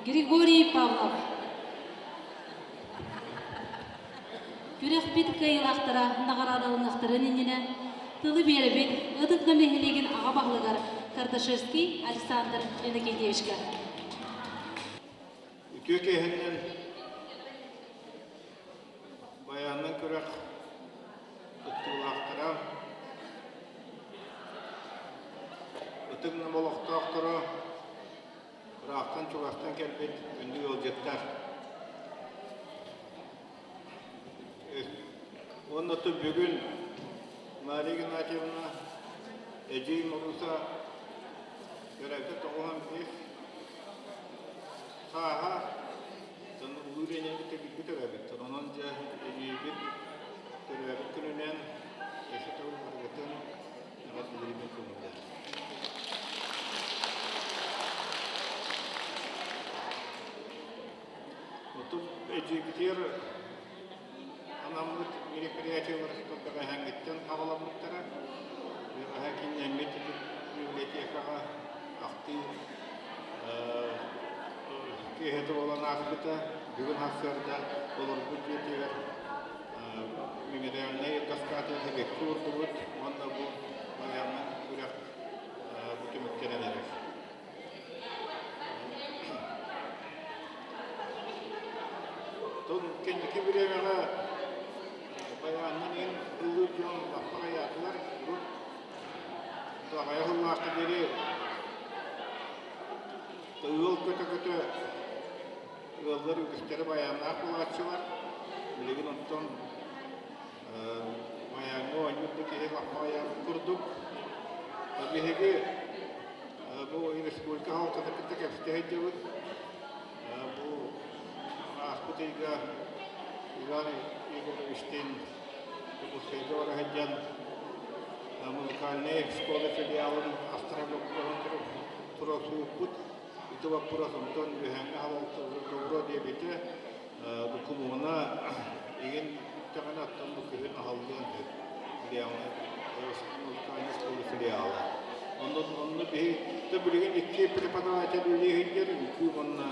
S1: Григорий Павлов. Күрэхпит кыайыылаахтара наҕараадаланыахтарын иннинэ тылы биэрэбит Ытык Нам нэһилиэгин аҕа баһылыгар Кардашевский Александр Иннокентьевичка.
S7: Үтүө киэһэннэн баянынан күрэх кыттыылаахтара, ытык Нам олохтоохторо, ыраахтан-чугастан кэлбит күндү ыалдьыттар. Уонна бүгүн Мария Игнатьевна, Эдьиий Моруса төрөөбүтэ 95 сааһа, улуу Ленинбит бииргэ төрөөбүттэр. Онон дьэ эдьиийбит төрөөбүт күнүнэн өссө төгүл барыгытын эҕэрдэлиибин көҥүллээн. Отут эдьиийбитигэр анаммыт мероприятиелар бэҕэһээҥҥиттэн аҕаламмыттара. Бэҕэһээ кииннэммит библиотекаҕа ахтыы киэһэтэ буолан ааспыта. Бүгүн сарсыарда олорбут дьиэтигэр мемориальнай доскатын эбэкки уурдубут уонна бу байыаннай күрэх бу түмүктэнэн эрэр. Кэнники бириэмэҕэ байааннан иһин ыллыыр дьон аппаҕайаатылар. Урут аҕыйах сыллаахха диэри ыал көтө-көтө ыаллар үгүстэрэ байааннаах буолааччылар. Билигин онтон байааҥҥа оонньуур да киһи лаппаҕайаабыт курдук. Биһиги бу республика салалтатын кытта кэпсэтэ сылдьабыт. Бу ааспыт ыйга Иван Егоровичтыын Дьокуускайга бара сылдьан музыкальнай школа филиалын астара боппуруоһун туруорсубуппут. Ити боппуруос онтон үөһээҥҥи салалта добро диэбитэ. Докумуона игин бүттэҕинэ оттон бу күһүн аһыллыан сөп. Филиалын музыкальнай школа филиала. Онно онно биһи билигин икки преподаватель үлэлии сылдьар үҥкүү уонна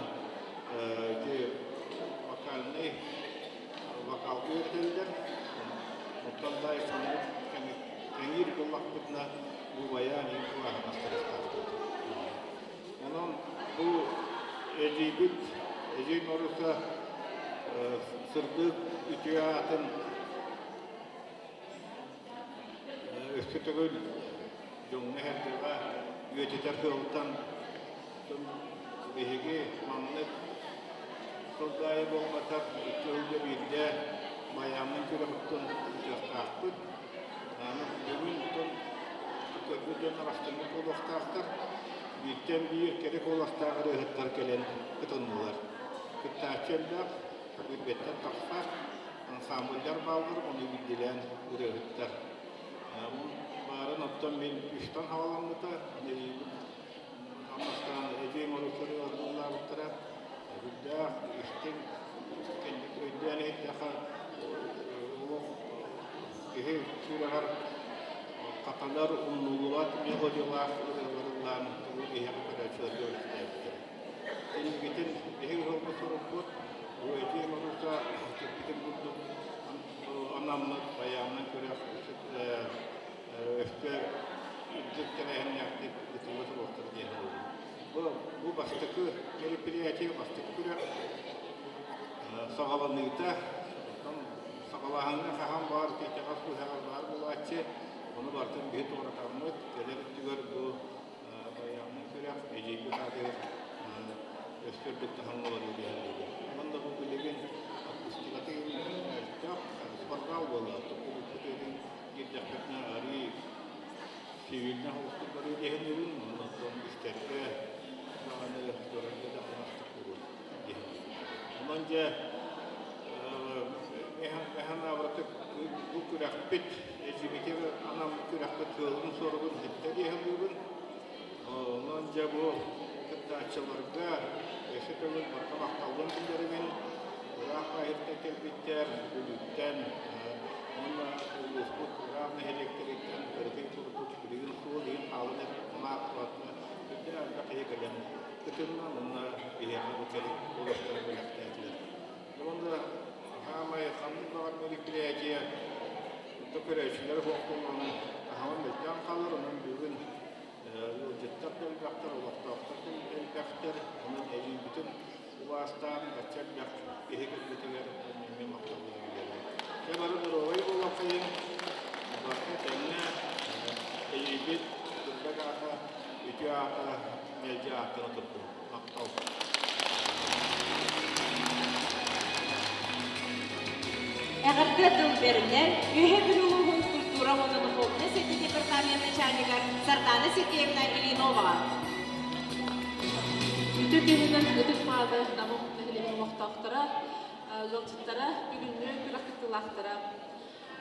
S7: ити вокальнай вокалга үөрэтэллэр. Оттон да соннук кэҥиир буоллахпытына бу байаан иин кылааһын астарыахтаахпыт. Онон бу эдьиийбит Эдьиий Моруса сырдык үтүө аатын өссө төгүл дьоҥҥо-сэргэҕэ үйэтитэр сыалтан биһиги маннык сыл аайы буолбатах икки сылга биирдэ байааммын күрэҕиттэн ыытыахтаахпыт. Аны бүгүн оттон көрбүт дьон арахтаммыт буолуохтаахтар. Бииртэн биир кэрэ куоластаах ырыаһыттар кэлэн кытыннылар. Кыттааччы элбэх, билбэттэн тахсар, ансамбльдар бааллар, ону биирдиилээн ырыаһыттар. Баарын оттон мин үстэн хаҕаламмыта, Аммастаан эдьиий Моруктары ыллаабыттара. Үрдээх, истиҥ, өйдөөн иһиттэххэ, олох киһи сүрэҕэр хатанар, умнуллубат мелодиялаах ырыалары ыллаан тугу киһиэхэ көрөөччүлэргэ бэлэхтээбиттэрэ. Инникитин биһиги ыһылбыт сурукпут, бу эдьиий Моруса кэппитин курдук анаммыт байаанынан күрэх өскө үрдүк тэрээһиннээхтик ыытылла туруохтара диэн саныыбын. Бу, бу бастакы мероприятие, бастакы күрэх саҕаланыыта, оттон саҕалааһыҥҥа хаһан баар итэҕэс быһаҕар баар буолааччы, ону барытын биһи туоратаммыт, кэлэр өттүгэр бу байааннай күрэх. күрэх эдьиийбит аатыгар өссө үрдүк таһымҥа барыа диэхтиибин. Уонна бу билигин акустиката мөлтөх, спортзал буолла. Туппутун киирдэхпитинэ арыый цивильнэй соҕустук барыа диэхинибин, онон истэргэ даҕаны көрөргө да астык буолуо диэхинибин. Онон дьэ эһэн бу күрэхпит эдьиийбитигэр анаммыт күрэхпит сыалын-соругун ситтэ диэхинибин. Онон дьэ бу кыттааччыларга өссө төгүл барҕа махталбын биллэрэбин. Ыраах баайыттан кэлбиттэр, Бүлүүттэн уонна улууспут ыраах нэһилиэктэриттэн Өрөкүй курдук билигин суол иһин хаалан эрэр маах уонна үрдэ элбэх киһи кэлэн кытынна уонна биһиэхэ бу кэлин олохторун бэлэхтээтилэр. Уонна саамай ханнык баҕар мероприятие көрөөччүлэр суох буоллаҕына таһымын мөлтөөн хаалар, онон бүгүн Ыалдьыттар да элбэхтэр, олохтоохтор да элбэхтэр. Онон эдьиийбитин убаастаан, бачча элбэх киһи кэлбитигэр эмиэ махталларын биллэрэбин. Дьэ бары доруобай буолуоххайыҥ, барыта этэҥҥэ, эдьиийбит сырдык аата, үтүө аата мэлдьи ааттана турдун. Махтал.
S2: Эҕэрдэ тыл бэриллэр Үөһээ Бүлүү улууһун культура уонна духовнай сайдыы департамент начальнигар Сардана Сергеевна Ильиноваҕа.
S8: Үтүө күнүнэн ытык мааны Намым нэһилиэгин олохтоохторо, ыалдьыттара, бүгүҥҥү күрэх кыттыылаахтара.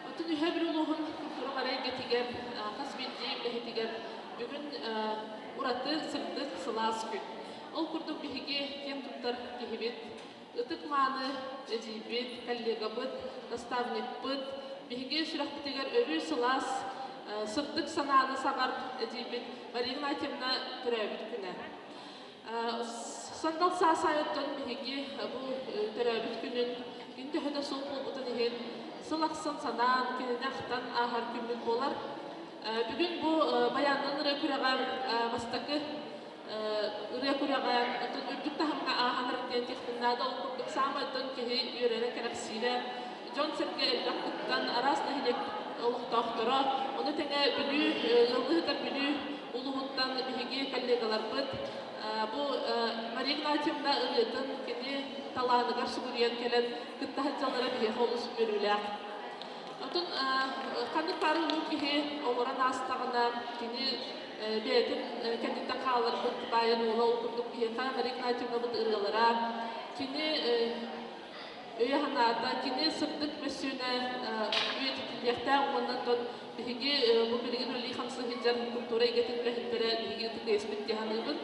S8: Оттон Үөһээ Бүлүү улууһун культура бары эйгэтигэр, хас биирдии үлэһитигэр бүгүн ураты сырдык, сылаас күн. Ол курдук биһиги киэн туттар киһибит, ытык-мааны эдьиийбит, коллегабыт, наставникпыт, биһиги сүрэхпитигэр өрүү сылаас, сырдык санааны саҕар эдьиийбит Мария Игнатьевна төрөөбүт күнэ. Сандал саас аайыттан биһиги бу төрөөбүт күнүн күн төһө да суох буолбутун иһин сыл ахсын санаан, кинини ахтан ааһар күммүт буолар. Бүгүн бу Баяннан ырыа күрэҕэ бастакы ырыа күрэҕэ оттон үрдүк таһымҥа ааһан эрэр диэн диэхпин наада. Ол курдук саамай оттон киһи үөрэрэ, кэрэхсиирэ, дьон-сэргэ элбэх кыттан, араас нэһилиэк олохтоохторо, ону тэҥэ Бүлүү, ыаллыһытар Бүлүү улууһуттан биһиги коллегаларбыт бу Мария Игнатьевна ырыатын кини талааныгар сүгүрүйэн кэлэн кытта сылдьаллара биһиэхэ олус үөрүүлээх. Отон ханнык баар улуу киһи олорон аастаҕына, кини бэйэтин кэнниттэн хаалларбыт баайын уола ол курдук биһиэхэ Мария Игнатьевнабыт ырыалара, кини өйө-санаата, кини сырдык мөссүөнэ үйэтитиллиэхтээх уонна оттон биһиги бу билигин үлэлии-хамсыы сылдьар культура эйгэтин үлэһиттэрэ биһиги ытык иэспит дии саныыбын.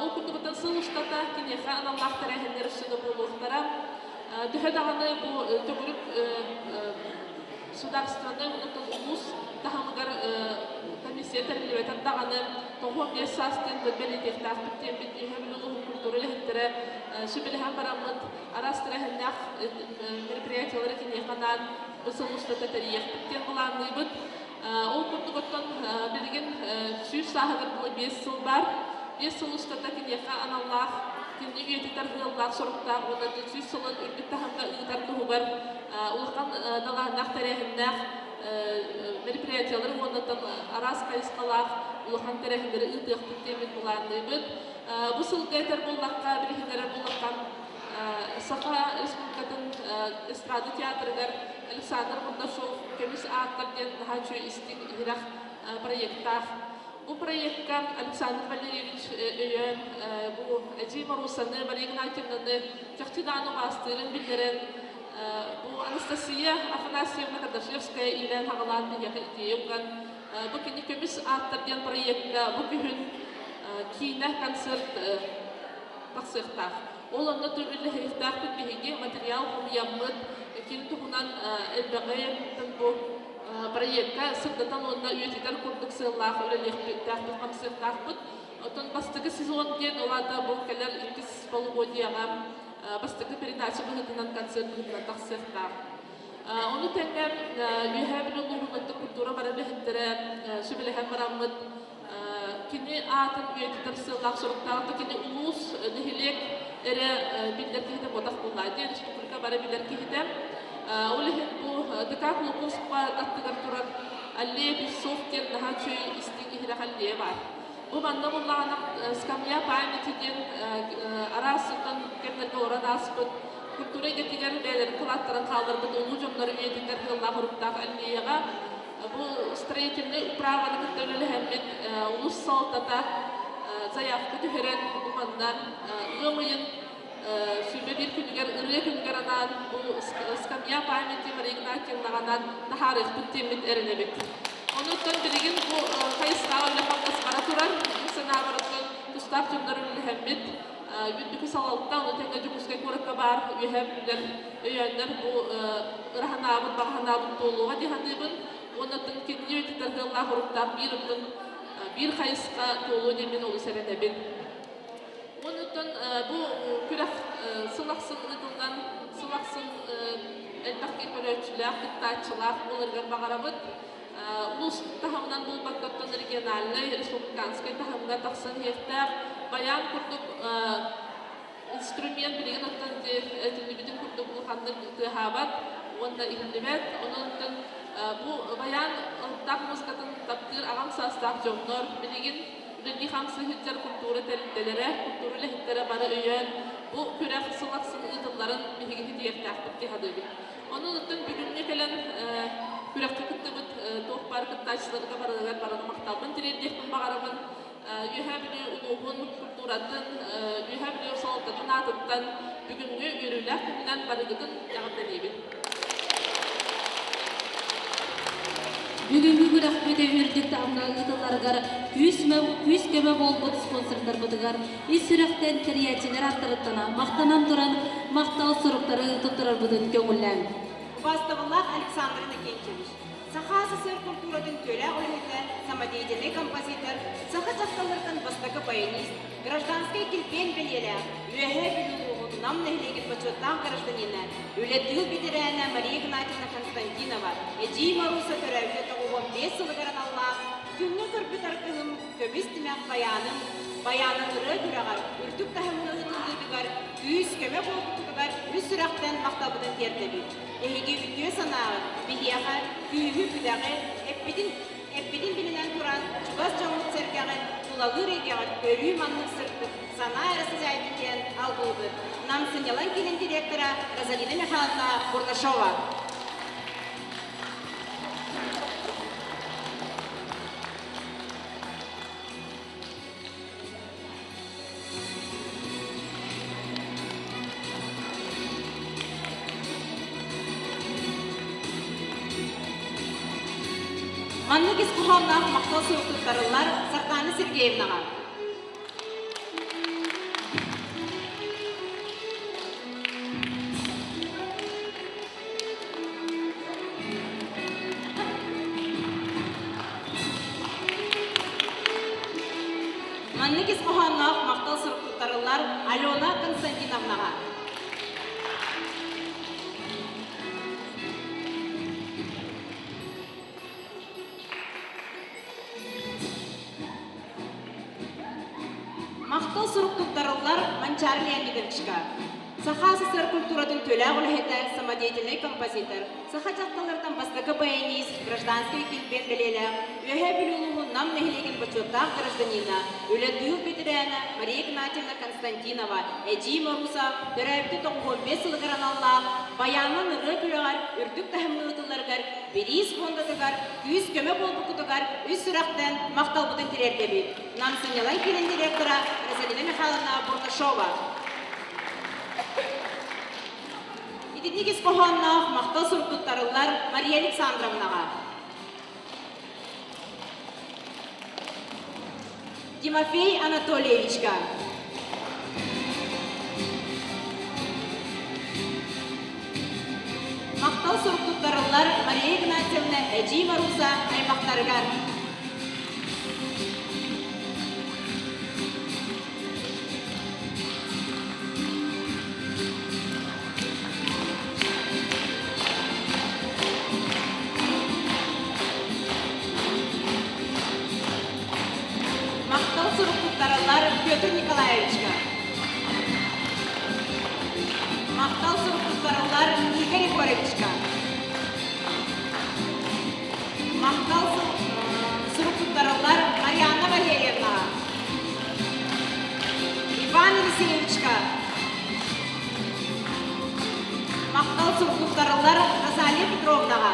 S8: Ол курдугуттан сыл устата киниэхэ аналлаах тэрээһиннэр өссө да буолуохтара. Төһө даҕаны бу төгүрүк судаарыстыбаннай уонна улуус таһымыгар комиссия тэриллибэтэр даҕаны 95 саастыын бэлиэтиэхтээхпит диэммит Үөһээ Бүлүү улууһун культура үлэһиттэрэ сүбэлэһэн бараммыт араас тэрээһиннээх мероприятиелары киниэхэ анаан бу сыл устата тэрийиэхпит диэн былаанныыбыт. Ол курдук оттон билигин 100 сааһыгар дылы 5 сыл баар. 5 сыл устата киниэхэ аналлаах, кинини үйэтитэр сыаллаах, соруктаах уонна 100 сылын үрдүк таһымҥа ыытар туһугар улахан далааһыннаах тэрээһиннээх мероприятиелары уонна араас хайысхалаах улахан тэрээһиннэри ыытыахпыт диэммит былаанныыбыт. Бу сылга этэр буоллахха, билиһиннэрэр буоллахха, Саха Республикатын эстрада театрыгар Александр Мурдашов «Көмүс ааттар» диэн наһаа үчүгэй истиҥ иһирэх проектаах. Бу проекка Александр Валерьевич өйөөн бу Эдьиий Моруусаны, Мария Игнатьевнаны чахчы даҕаны убаастыырын биллэрэн бу Анастасия Афанасьевна Кардашевская иилээн-хаҕалаан биһиэхэ идея уган бу кини «Көмүс ааттар» диэн проекка бу күһүн киинэ концерт тахсыахтаах. Ол онно үллэһиэхтээхпит биһиги материал хомуйаммыт, кини туһунан элбэҕи бу проекка сырдатан уонна үйэтитэр курдук сыаллаах үлэлиэхтээхпит, хамсыахтаахпыт. Оттон бастакы сезон диэн ол аата бу кэлэр иккис полугодияҕа бастакы передача быһыытынан концерт быһыытынан тахсыахтаах. Ону тэҥэ Үөһээ Бүлүү улууһун культура бары үлэһиттэрэ сүбэлэһэн бараммыт Кини аатын үйэтитэр сыаллаах соруктаах да кини улуус, нэһилиэк эрэ биллэр киһитэ буотах буоллаа диэн республика бары билэр киһитэ. Ол иһин бу ДК Кулаковского аттыгар турар аллея певцов диэн наһаа үчүгэй истиҥ иһирэх аллея баар. Бу манна буллаҕына скамья памяти диэн араас сылтан кэмнэргэ олорон ааспыт культура эйгэтигэр бэйэлэрин кылааттарын хаалларбыт улуу дьоннор үйэтитэр сыаллаах-соруктаах аллеяҕа бу строительнай управаны кытта үлэлэһэммит улуус салалтата заявка түһэрэн бу манна ыам ыйын 21 күнүгэр ырыа күнүгэр анаан бу скамья памяти Мария Игнатьевнаҕа анаан таһаарыахпыт диэммит эрэнэбит. Онуттан билигин бу хайысхаҕа үлэ-хамнас бара турар. Мин санаабар оттон тустаах дьоннор үлэлэһэммит үрдүкү салалта, ону тэҥэ Дьокуускай куоракка баар үөһээ бүлүүлэр өйөөннөр бу ыраһанаабыт, баҕаһанаабыт туолуоҕа дии саныыбын. Уонна оттон кинини өйтүтэр сыаллаах уруктаах биир оттон биир хайысха туолуо диэн мин олус эрэнэбин. Онуттан бу күрэх сыл ахсын ыытыллан, сыл ахсын элбэх көрөөччүлээх, кыттааччылаах буоларыгар баҕарабыт. Улуус таһымынан буолбакка, оттон региональнай, республиканскай таһымҥа тахсан иһиэхтээх. Баян курдук инструмент билигин оттон этиллибитин курдук улаханнык тыаһаабат уонна иһиллибэт. Онон бу баян ылтах музыкатын таптыыр аҕам саастаах дьоннор билигин үлэлии-хамсыы сылдьар культура тэрилтэлэрэ, культура үлэһиттэрэ бары өйөөн, бу күрэх сыл ахсын ыытылларын биһиги ситиһиэхтээхпит дии саныыбын. Онон оттон бүгүҥҥү кэлэн күрэххэ кыттыбыт туох баар кыттааччыларга барыларыгар барыга махталбын тириэрдиэхпин баҕарабын. Үөһээ Бүлүү улууһун культуратын, Үөһээ Бүлүү салалтатын аатыттан бүгүҥҥү үөрүүлээх күнүнэн барыгытын эҕэрдэлиибин.
S1: Бүгүҥҥү күрэхпит үрдүк таһымҥа ыытылларыгар күүс-көмө буолбут спонсордарбытыгар ис сүрэхтэн тэрийээччилэр ааттарыттан махтанан туран махтал суруктары туттарарбытын көҥүллээҥ.
S2: Убаастабыллаах Александр Иннокентьевич, Саха СССР культуратын үтүөлээх үлэһитэ, самодеятельнай композитор, саха дьахталларыттан бастакы баянист, гражданскай килбиэн бэлиэлээх, Үөһээ Бүлүү улууһун Нам нэһилиэгин бочуоттаах гражданина, үлэ тыыл бэтэрээнэ Мария Игнатьевна Константинова, Эдьиий Маруса төрөөбүтэ 95 сылыгар аналлаах Күҥҥэ көрбүт аргыһым, көмүс тимэх байааным, байаанын ырыа күрэҕэр үрдүк таһымҥа ыытыллыытыгар күүс-көмө буолбутугар үс сүрэхтэн махталбытын тиэрдэбит. Эһиги үтүө санааҕыт биһиэхэ күүһү-күдэҕи, эппитин эппитин билинэн туран, чугас дьоҥҥут-сэргэҕит, тулалыыр эйгэҕит өрүү маннык сырдык санаа эрэ сыдьаайдын диэн алгыыбыт. Нам сынньалаҥ киинин директора Розалина Михайловна Бурнашова. Маннык ис хоһоонноох махтал сурук туттарыллар Сардаана Сергеевнаҕа. Маннык ис хоһоонноох махтал сурук туттарыллар Алена Константиновнаҕа. Махтал сурук туттарыллар Манчаары Леонидовичка. Саха СССР культуратын төлөөх үлэһитэ, самодеятельнай композитор, саха дьахталларыттан бастакы баянист, гражданскай килбиэн бэлиэлээх, Үөһээ Бүлүү улууһун Нам нэһилиэгин бочуоттаах гражданина, үлэ тыыл бэтэрээнэ Мария Игнатьевна Константинова, Эдьиий Моруса төрөөбүтэ 95 сылыгар аналлаах Байаанан ырыа күрэҕэр үрдүк таһымҥа ыытылларыгар бириис фондатыгар күүс-көмө буолбуккутугар үс сүрэхтэн махталбытын тириэрдэбит. Нам сынньалаҥ киинин директора Розалина Михайловна Бурнашова. Итинник ис хоһоонноох махтал сурук туттарыллар Мария Александровнаҕа. Тимофей Анатольевичка. Махтал сурук туттарыллар Мария Игнатьевна Эдьиий Маруса аймахтарыгар. Махтал сурук туттараллар Петр Николаевичка. Махтал сурук туттараллар Игорь Егоровичка. Махтал сурук туттараллар Марианна Валерьевнаҕа. Иван Елисеевичка. Махтал сурук туттарыллар Розалия Петровнаҕа.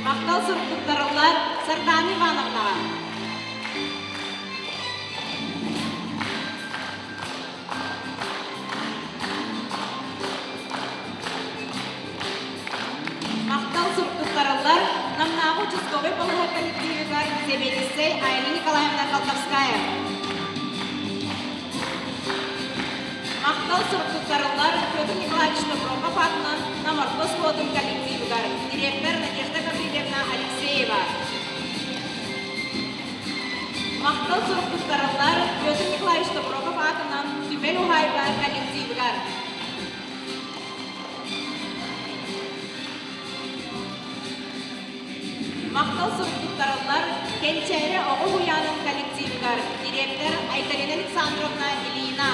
S2: Махтал сурук туттарыллар Сардана Ивановнаҕа. Махтал сурук туттарыллар Намнааҕы участковай балыыһа коллективыгар сэбиэдиссэй Айна Николаевна Колдовская. Махтал сурук туттарыллар Петр Николаевич Доброхов аатынан Нам орто оскуолатын коллективыгар директор Надежда Гаврильевна Алексеева. Махтал сурук туттарыллар Петр Николаевич Доброхов аатынан Түмэл уһаайба коллективыгар. Махтал сурук туттарыллар Кэнчээри оҕо уһуйаанын коллективыгар директор Айталина Александровна Ильина.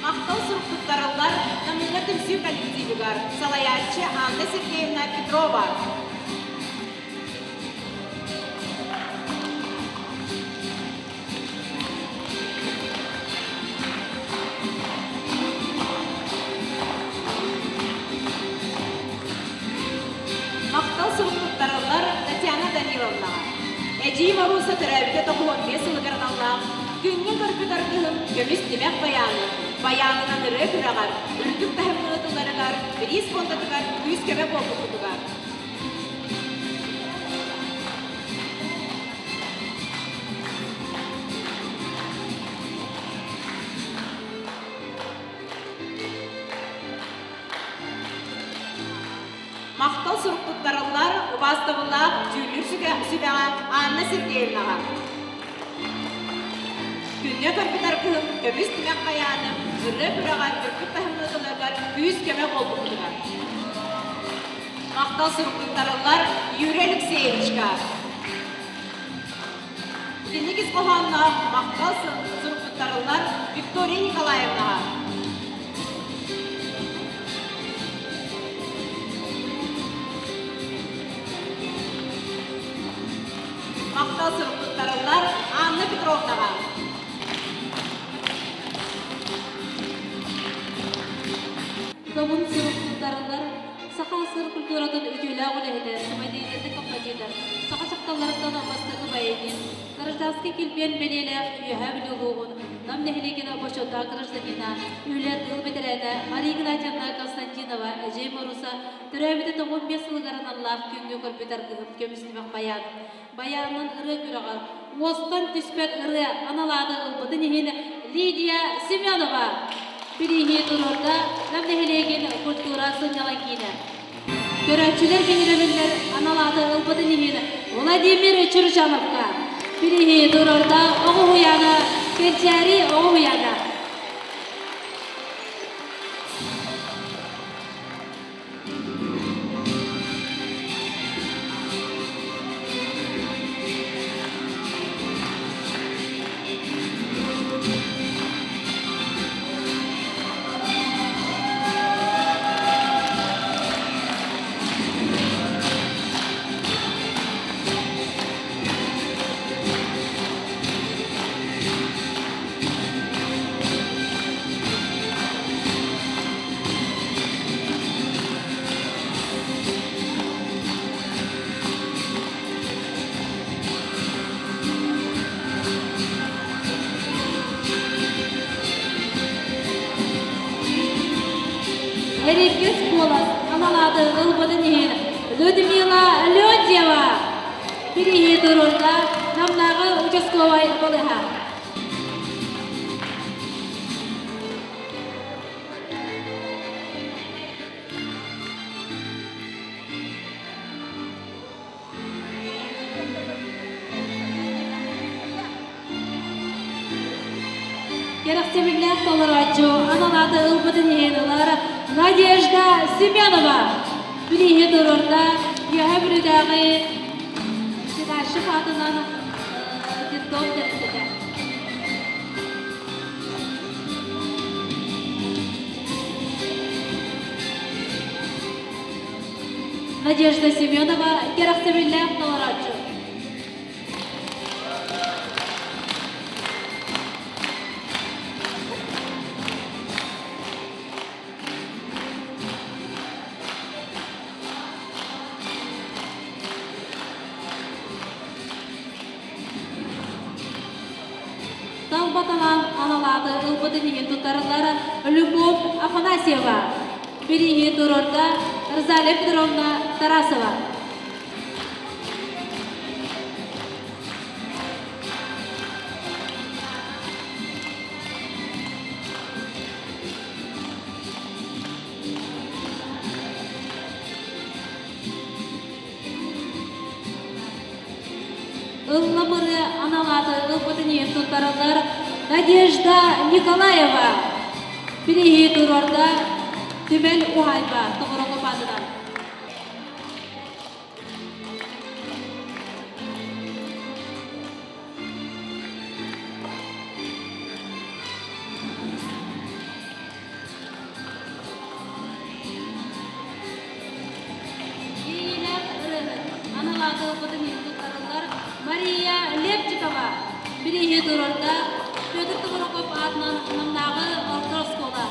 S2: Махтал сурук туттарыллар Намыына түмсүү коллективыгар салайааччы Анна Сергеевна Петрова. Махтал сурук туттарыллар Татьяна Даниловнаҕа. Эдьиий Моруса төрөөбүтэ 95 сылыгар аналлаах Күҥҥэ көрбүт аргыһым көмүс тимэх байааны, байаанынан ырыа күрэҕэр, үрдүк таһымҥа ыытылларыгар, бириис фондатыгар күүс-көмө буолбуккутугар. Махтал сурук туттарыллар убаастабыллаах дьүүллүүр сүбэҕэ Анна Сергеевнаҕа. Күҥҥэ көрбүт аргыһым көмүс тимэх хайааным ырыа күрэҕэр үрдүк таһымныытыларыгар күүс-көмө буолбуккутугар. Махтал сурук туттарыллар Юрий Алексеевичка. Итинник ис хоһоонноох махтал сурук туттарыллар Виктория Николаевнаҕа. Махтал сурук туттарыллар Анна Петровнаҕа.
S1: Добун сурук туттарыллар Саха СССР культуратын үтүөлээх үлэһитэ, самодеятельнай композитор, саха дьахталларыттан бастакы баянист, гражданскай килбиэн бэлиэлээх Үөһээ Бүлүү улууһун Нам нэһилиэгин бочуоттаах гражданина, үлэ тыыл бэтэрээнэ Мария Игнатьевна Константинова Эдьиий Моруса төрөөбүтэ 95 сылыгар аналлаах күҥҥэ көрбүт аргыһым көмүс тимэх байаан. Байаанын ырыа күрэҕэр уостан түспэт ырыа анал ааты ылбытын иһин Лидия Семенова бирииһи туруорда Нам нэһилиэгин культура сынньалаҥ киинэ. Көрөөччүлэр биһирэбиллэр анал ааты ылбытын иһин Владимир Чурчановка бирииһи туруорда оҕо уһуйаана Кэнчээри оҕо уһуйаана. Эриккис куолас аналааты ылбытын иһин Людмила Леонтьева бирииһи туруорда Намнааҕы участковай балыыһа. Кэрэхсэбиллээх толорооччу анал ааты ылбытын иһин ылар Надежда Семенова бирииһи туруорда Үөһээ Бүлүүдээҕи Седальщик аатынан детдом тэрилтэтэ. Надежда Семенова кэрэхсэбиллээх толорооччу. Талба талаан аналааты ылбытын иһин туттарыллар Любовь Афанасьева. Бирииһи туруорда Розалия Петровна Тарасова. Ыллам ырыа анал ааты ылбытын иһин туттараллар Надежда Николаева. Бирииһи туруорда Түмэл уһаайба Тоҕороҕо баатынан. Иилээх ырыаһыт анал ааты ылбытын иһин туттарыллар Мария Лепчикова. Бирииһи туруорда Петр Томороков аатынан Намнааҕы орто оскуола.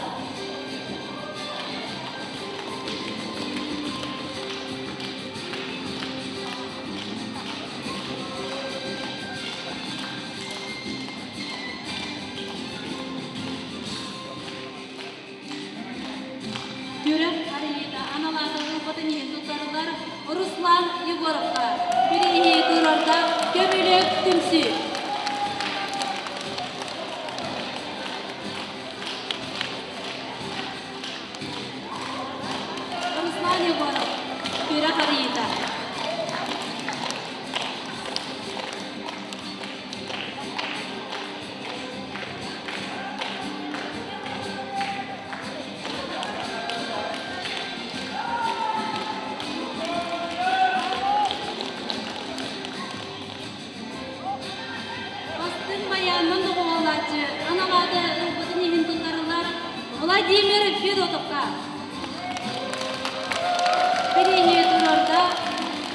S1: Күрэх арыйыыта анал ааты ылбытын иһин туттарыллар Руслан Егоровка. Бирииһи туруорда Көмүлүк түмсүү. Руслан Егоров, күрэх арыйыыта. Бастыҥ байаанынан доҕуһуоллааччы анал ааты ылбытын иһин туттарыллар Владимир Федотовка. Бирииһи туруорда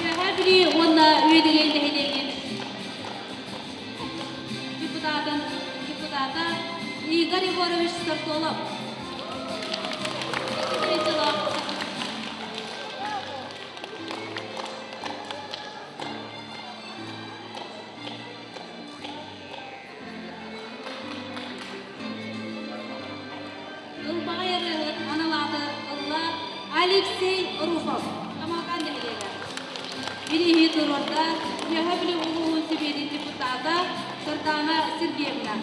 S1: Үөһээ Бүлүү уонна Үөдүгэй нэһилиэгин депутатын депутата Игорь Егорович Сортолов. Ылбаҕай ырыаһыт анал ааты ылла Алексей Руфов, Тамалкаан нэһилиэгэ. Бирииһи туруорда Үөһээ Бүлүү улууһун Сэбиэтин депутата Сардаана Сергеевна.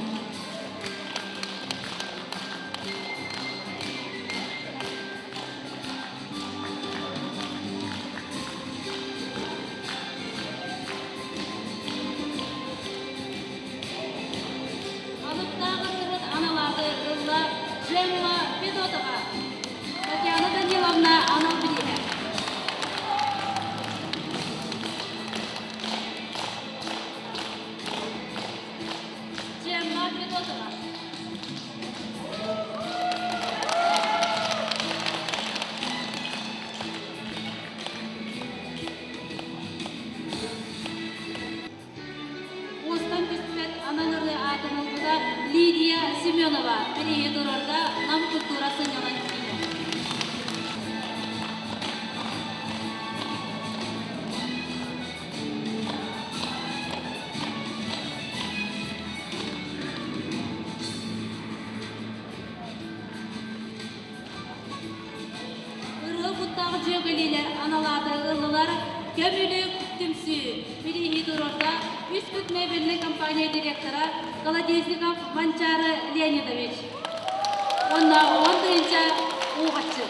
S1: Алыптаах ырыаһыт анал ааты ылла Джемма Федотова. Татьяна Даниловна анал бирииһэ. Джемма Федотова. Уостан түспэт анал ырыа аатын ылбыта Лидия Семенова бирииһи туруорда Нам культура сынньалаҥ киинэ. Ырыа куттаах дьүөгэлиилэр анал ааты ыллылар Көмүлүк түмсүү бирииһи туруорда Үс күт мебельнай компания директора Колодезников Манчаары Леонидович уонна 10 тыһыынча уугаччы.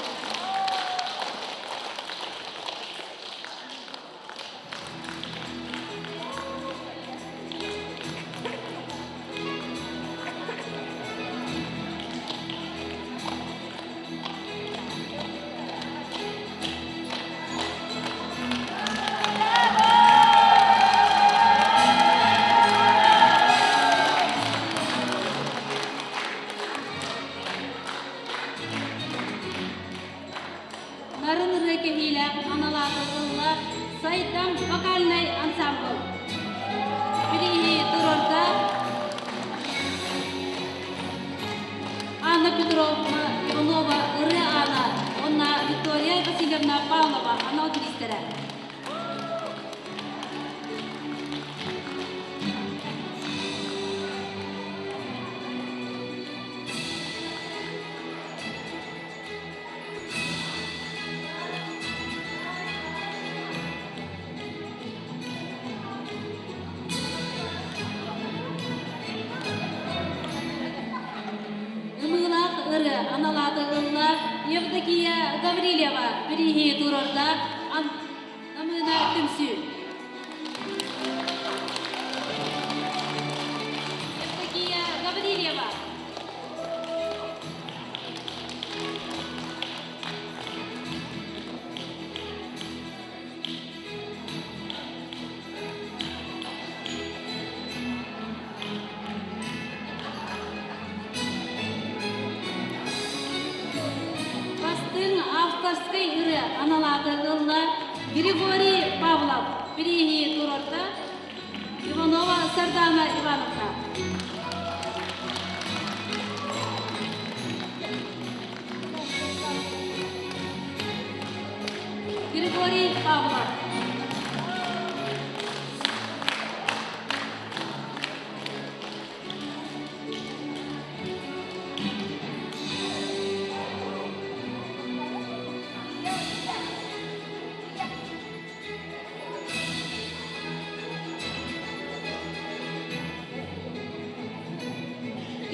S1: вокальный ансамбль. Бирииһи туруорда Анна Петровна Иванова Ырыа Аана уонна Виктория Васильевна Павлова анал бириистэрэ. Ымыылаах ырыа анал ааты ылла Евдокия Гаврильева бирииһи туруорда Намыына түмсүү. Евдокия Гаврильева. Бастыҥ авторскай ырыа анал ааты ылла Григорий Павлов бирииһи туруорда Иванова Сардана Ивановна. Григорий Павлов.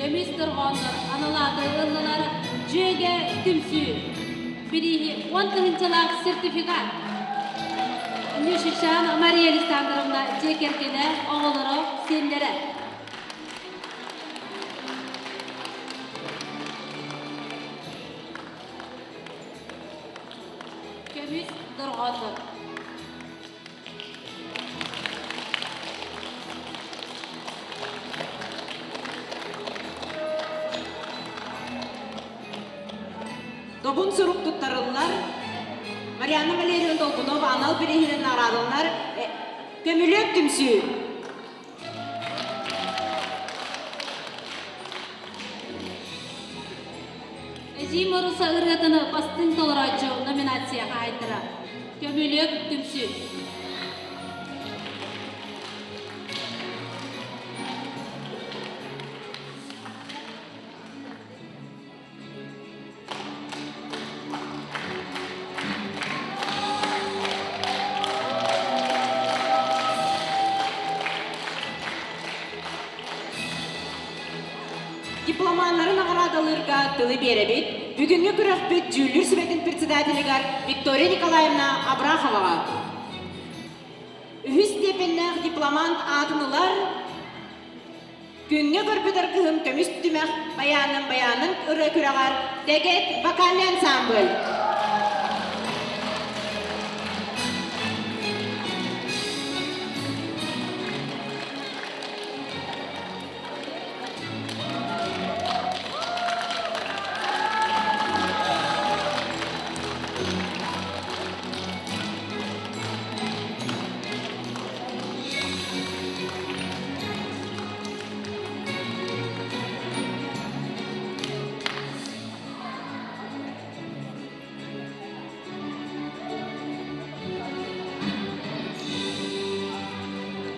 S1: Көмүс дорҕооннор аналааты ыллылар Дьүөгэ түмсүү. Бирииһи 10 тыһыынчалаах сертификат. Нюшичан Мария Александровна дьиэ кэргэнэ, оҕолоро, сиэннэрэ. Көмүс дорҕооннор.
S2: Добун сурук туттарыллар. Марианна Валерьевна Долгунова анал бирииһинэн наҕараадаланар. Көмүлүөк түмсүү.
S1: Эдьиий Моруса ырыатын бастыҥ толорооччу номинация хаһаайыттара. Көмүлүөк түмсүү.
S2: Дипломаннары наҕараадалыырга тылы биэрэбит. Бүгүҥҥү күрэхпит дьүүллүүр сүбэтин председателигэр Виктория Николаевна Абраховаҕа. Үһүс степеннээх дипломант аатын ылар Күҥҥэ көрбүт аргыһым көмүс түмэх байааным байааным ырыа күрэҕэр Дэгэт вокальный ансамбль.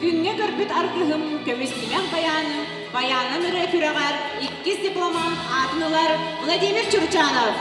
S2: Күҥҥэ көрбүт аргыһым көмүс тимэх байааным байаанын ырыа күрэҕэр иккис дипломант аатын ылар Владимир Чурчанов.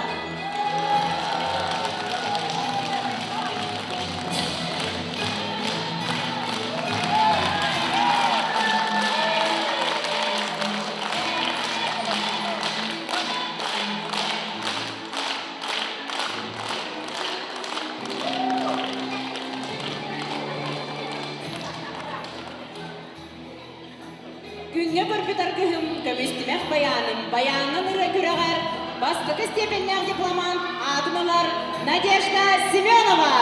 S2: Күҥҥэ көрбүт аргыһым, көмүстүмэх байааным, байааннан ырыа күрэҕэр бастакы степеннээх дипломант аатын ылар Надежда Семенова.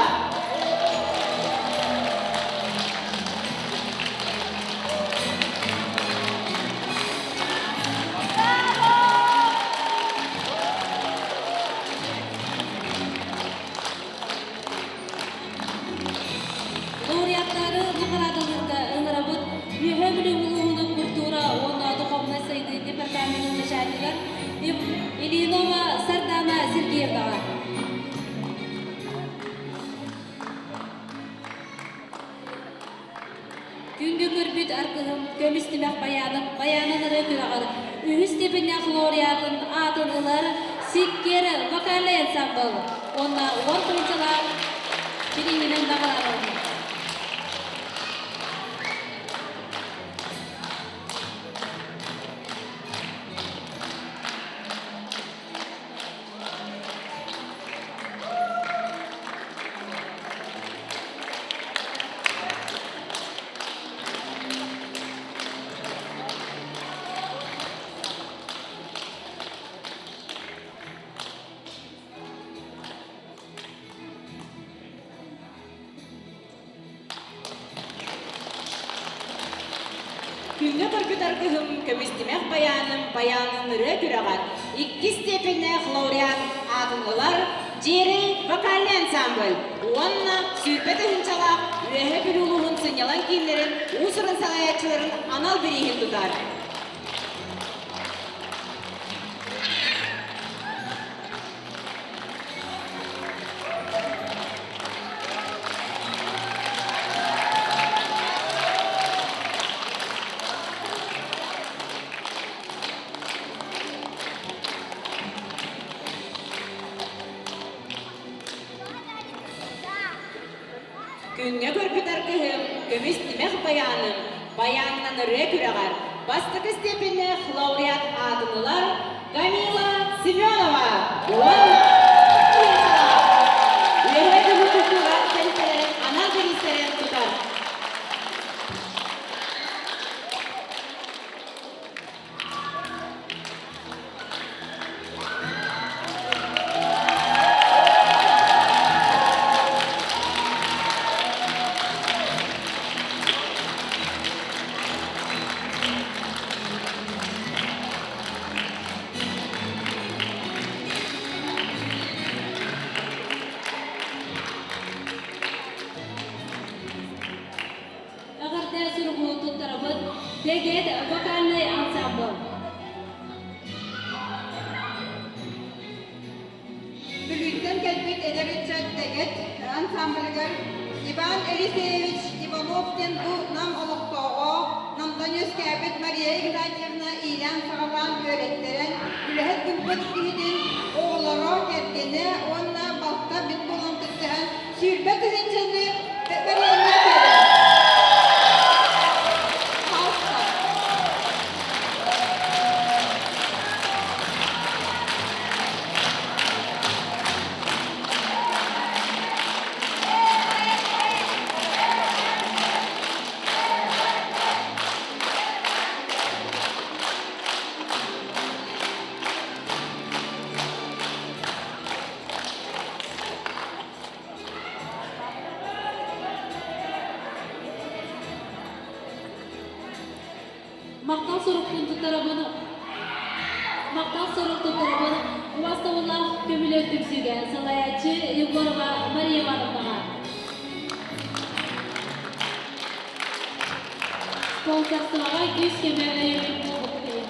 S1: Лауреаттары наҕараадалыырга ыҥырабыт Үөһээ Бүлүү улууһунун культура уонна духовнай сайдыы департаменын начальнигар Ильинова Сардана Сергеевнаҕа. Күнгө көрбүт аргыһым көмүс тимэх байааным байаанын ырыа күрэҕэр үһүс степеннээх лауреатын аатын ылар Сиккиэр вокальнай ансамбл уонна уон тыһыынчалаах бирииһинэн наҕараадаланна.
S2: Күҥҥэ көрбүт аргыһым, көмүстимэх байааным, байаанын ырыа күрэҕэр иккис степеннээх лауреат аатын ылар Дьиэрэй вокальнай ансамбль уонна 20 тыһыынчалаах Үөһээ Бүлүү улууһун сынньалаҥ кииннэрин уус-уран салайааччыларын анал бирииһин тутар. Күҥҥэ көрбүт аргыһым, көмүс тимэх байааным, байаанынан ырыа күрэҕэр бастакы степеннээх лауреат аатын ылар Камила Семенова уонна Үөһээ Бүлүү культура тэрилтэлэрин анал бириистэрин тутар.
S1: Эҕэрдэ суругу туттарабыт Дэгэт вокальнай ансамбл.
S4: Бүлүүттэн кэлбит эдэр ыччат Дэгэт ансамблыгар Иван Елисеевич Иванов диэн бу Нам олохтооҕо, Намтан үөскээбит Мария Игнатьевна иилээн-саҕалаан үөрэттэрэн, үлэһит гыммыт киһитин оҕолоро, кэргэнэ уонна балта мин буолан кыттыһан 20 тыһыынчаны бэриэннэ биэрэр. Пожалуйста.
S1: Махтал сурукпун туттарабын Махтал сурук туттарабын убастабыллаах көмүлүөк түмсүүгэ салайааччы Егорова Мария Ивановнаҕа. Спонсорствоҕа күүс-көмө өйөбүл буолбут иһин.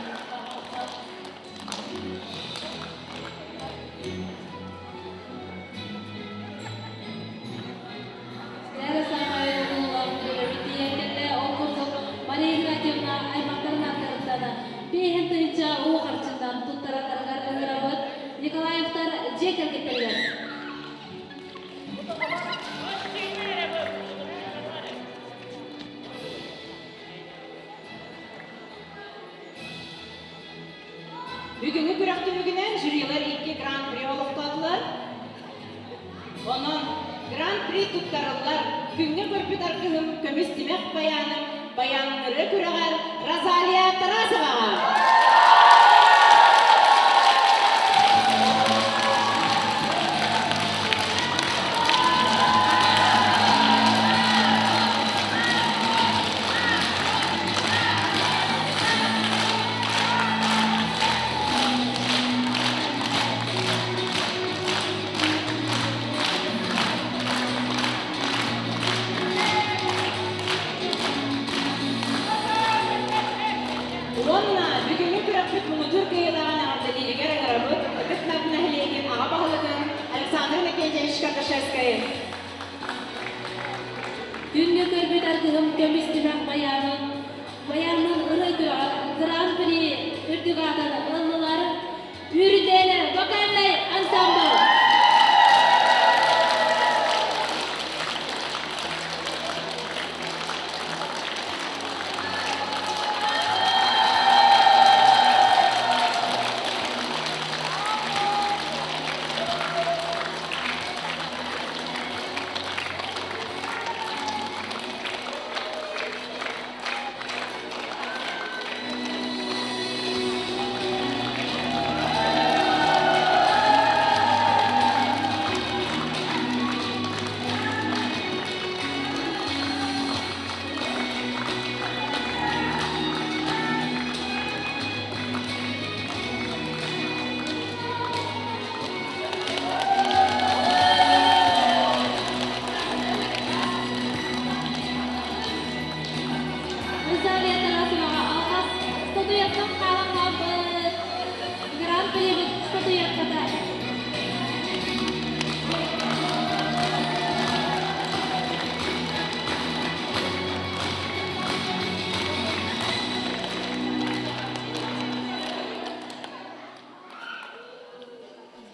S1: Вера саамай улуулаах үлэбит тиийэн кэллэ. Ол курдук Мария Игнатьевна аймахтарын ааттарыттан биэһин тыһыынча уу харчынан туттаралларыгар ыҥырабыт Николаевтар дьиэ кэргэттэригэр.
S2: Бүгүҥҥү күрэх түмүгүнэн жюрилар икки гран-при олохтоотулар. Онон гран-при туттарыллар күҥҥэ көрбүт аргыһым көмүс тимэх байааным байаанныры күрэҕэр Розалия Тарасоваҕа.
S1: Розалия Тарасоваҕа алҕас статуяттан хаалан хаалбыт Гран-прибыт статуятката.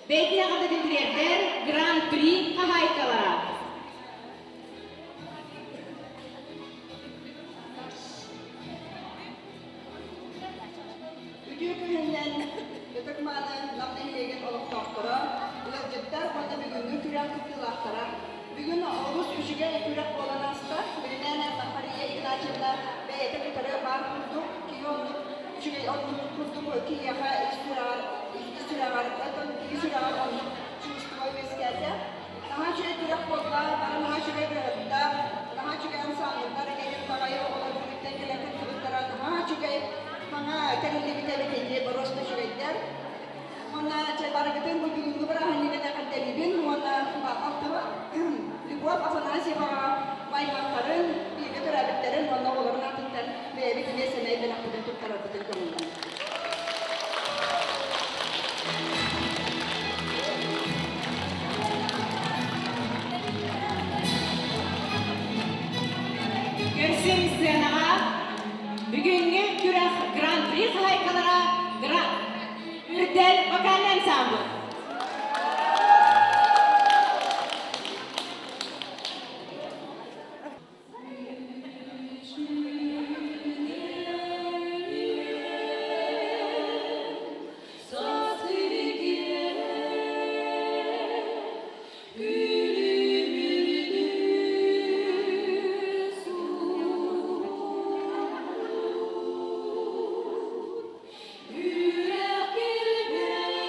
S2: Бэйэтин эҕэрдэтин тириэрдэр Гран-при хаһаайкалара.
S4: Үтүө күһүннэн Ытык-мааны Нам нэһилиэгин олохтоохторо, ыалдьыттар уонна бүгүҥҥү күрэх кыттыылаахтара. Бүгүн олус үчүгэй күрэх буолан ааста. Билинэн Мария Игнатьевна бэйэтэ кытары баар курдук, киһи оннук үчүгэй оннук курдук киһиэхэ ис сүрэҕэр, ис сүрэҕэр, киһи сүрэҕэр оннук чувство үөскээтэ. Наһаа үчүгэй күрэх буолла, бары наһаа үчүгэй ырыаһыттар, наһаа үчүгэй ансаамбыллар, эдэр баҕайы оҕолор бүгүттэн кэлэн кыттыбыттара наһаа үчүгэй, саҥа тэриллибит эбит ити просто үчүгэйдэр. Уонна чэ барыгытын бу бүгүҥҥү бырааһынньыгын эҕэрдэлиибин уонна алтыба Любовь Афанасьеваҕа аймахтарын, бииргэ төрөөбүттэрин уонна оҕолорун аатыттан бэйэбит эмиэ сэмэй бэлэхпитин туттарарбытын көҥүллээн.
S2: Көрсүҥ сценаҕа бүгүҥҥү күрэх Гран-при хаһаайкалара Үрдэл вокальный ансамбль.
S3: Үрэх килбээн.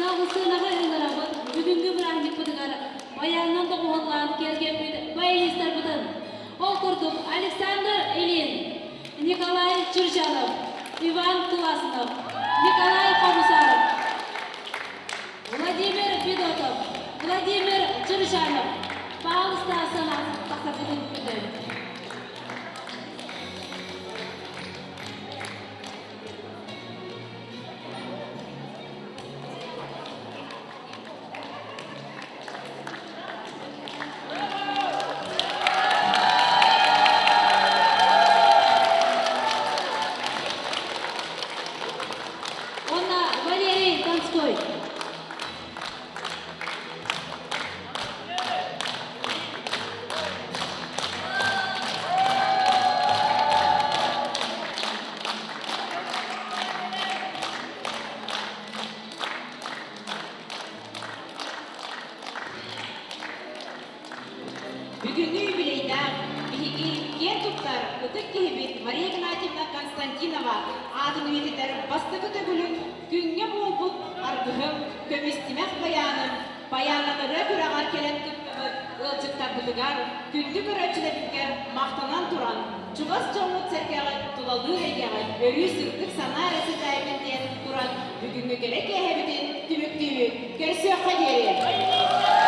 S1: Салгысынаҕа ыҥырабыт бүгүҥҥү бырааһынньыкпытыгар баянынан доҕуһуоллаан киэргэппит баянистарбытын. Ол курдук Александр Ильин, Николай Чурчанов, Иван Кыласынов, Николай Хомусаров, Владимир Федотов, Владимир Чурчанов, Павловста тахсаргытын күтөбүт. Уонна Валерий Донской.
S2: Бүгүҥҥү юбилейдаах биһиги киэн туттар ытык киһибит Мария Игнатьевна Константинова аатын үйэтитэр бастакы төгүлүн күҥҥэ буолбут аргыһым, көмүстимэх байааным, байааннатырыа күрэҕэр кэлэн кыттыбыт ыалдьыттарбытыгар, күндү көрөөччүлэрбитигэр махтанан туран, чугас дьоҥҥут-сэргэҕит, тулалыыр эйгэҕит өрүү сырдык санаа эрэ сыдьаайбын диэн туран бүгүҥҥү кэрэ киэһэбитин түмүктүүбүт. Көрсүөххэ диэри!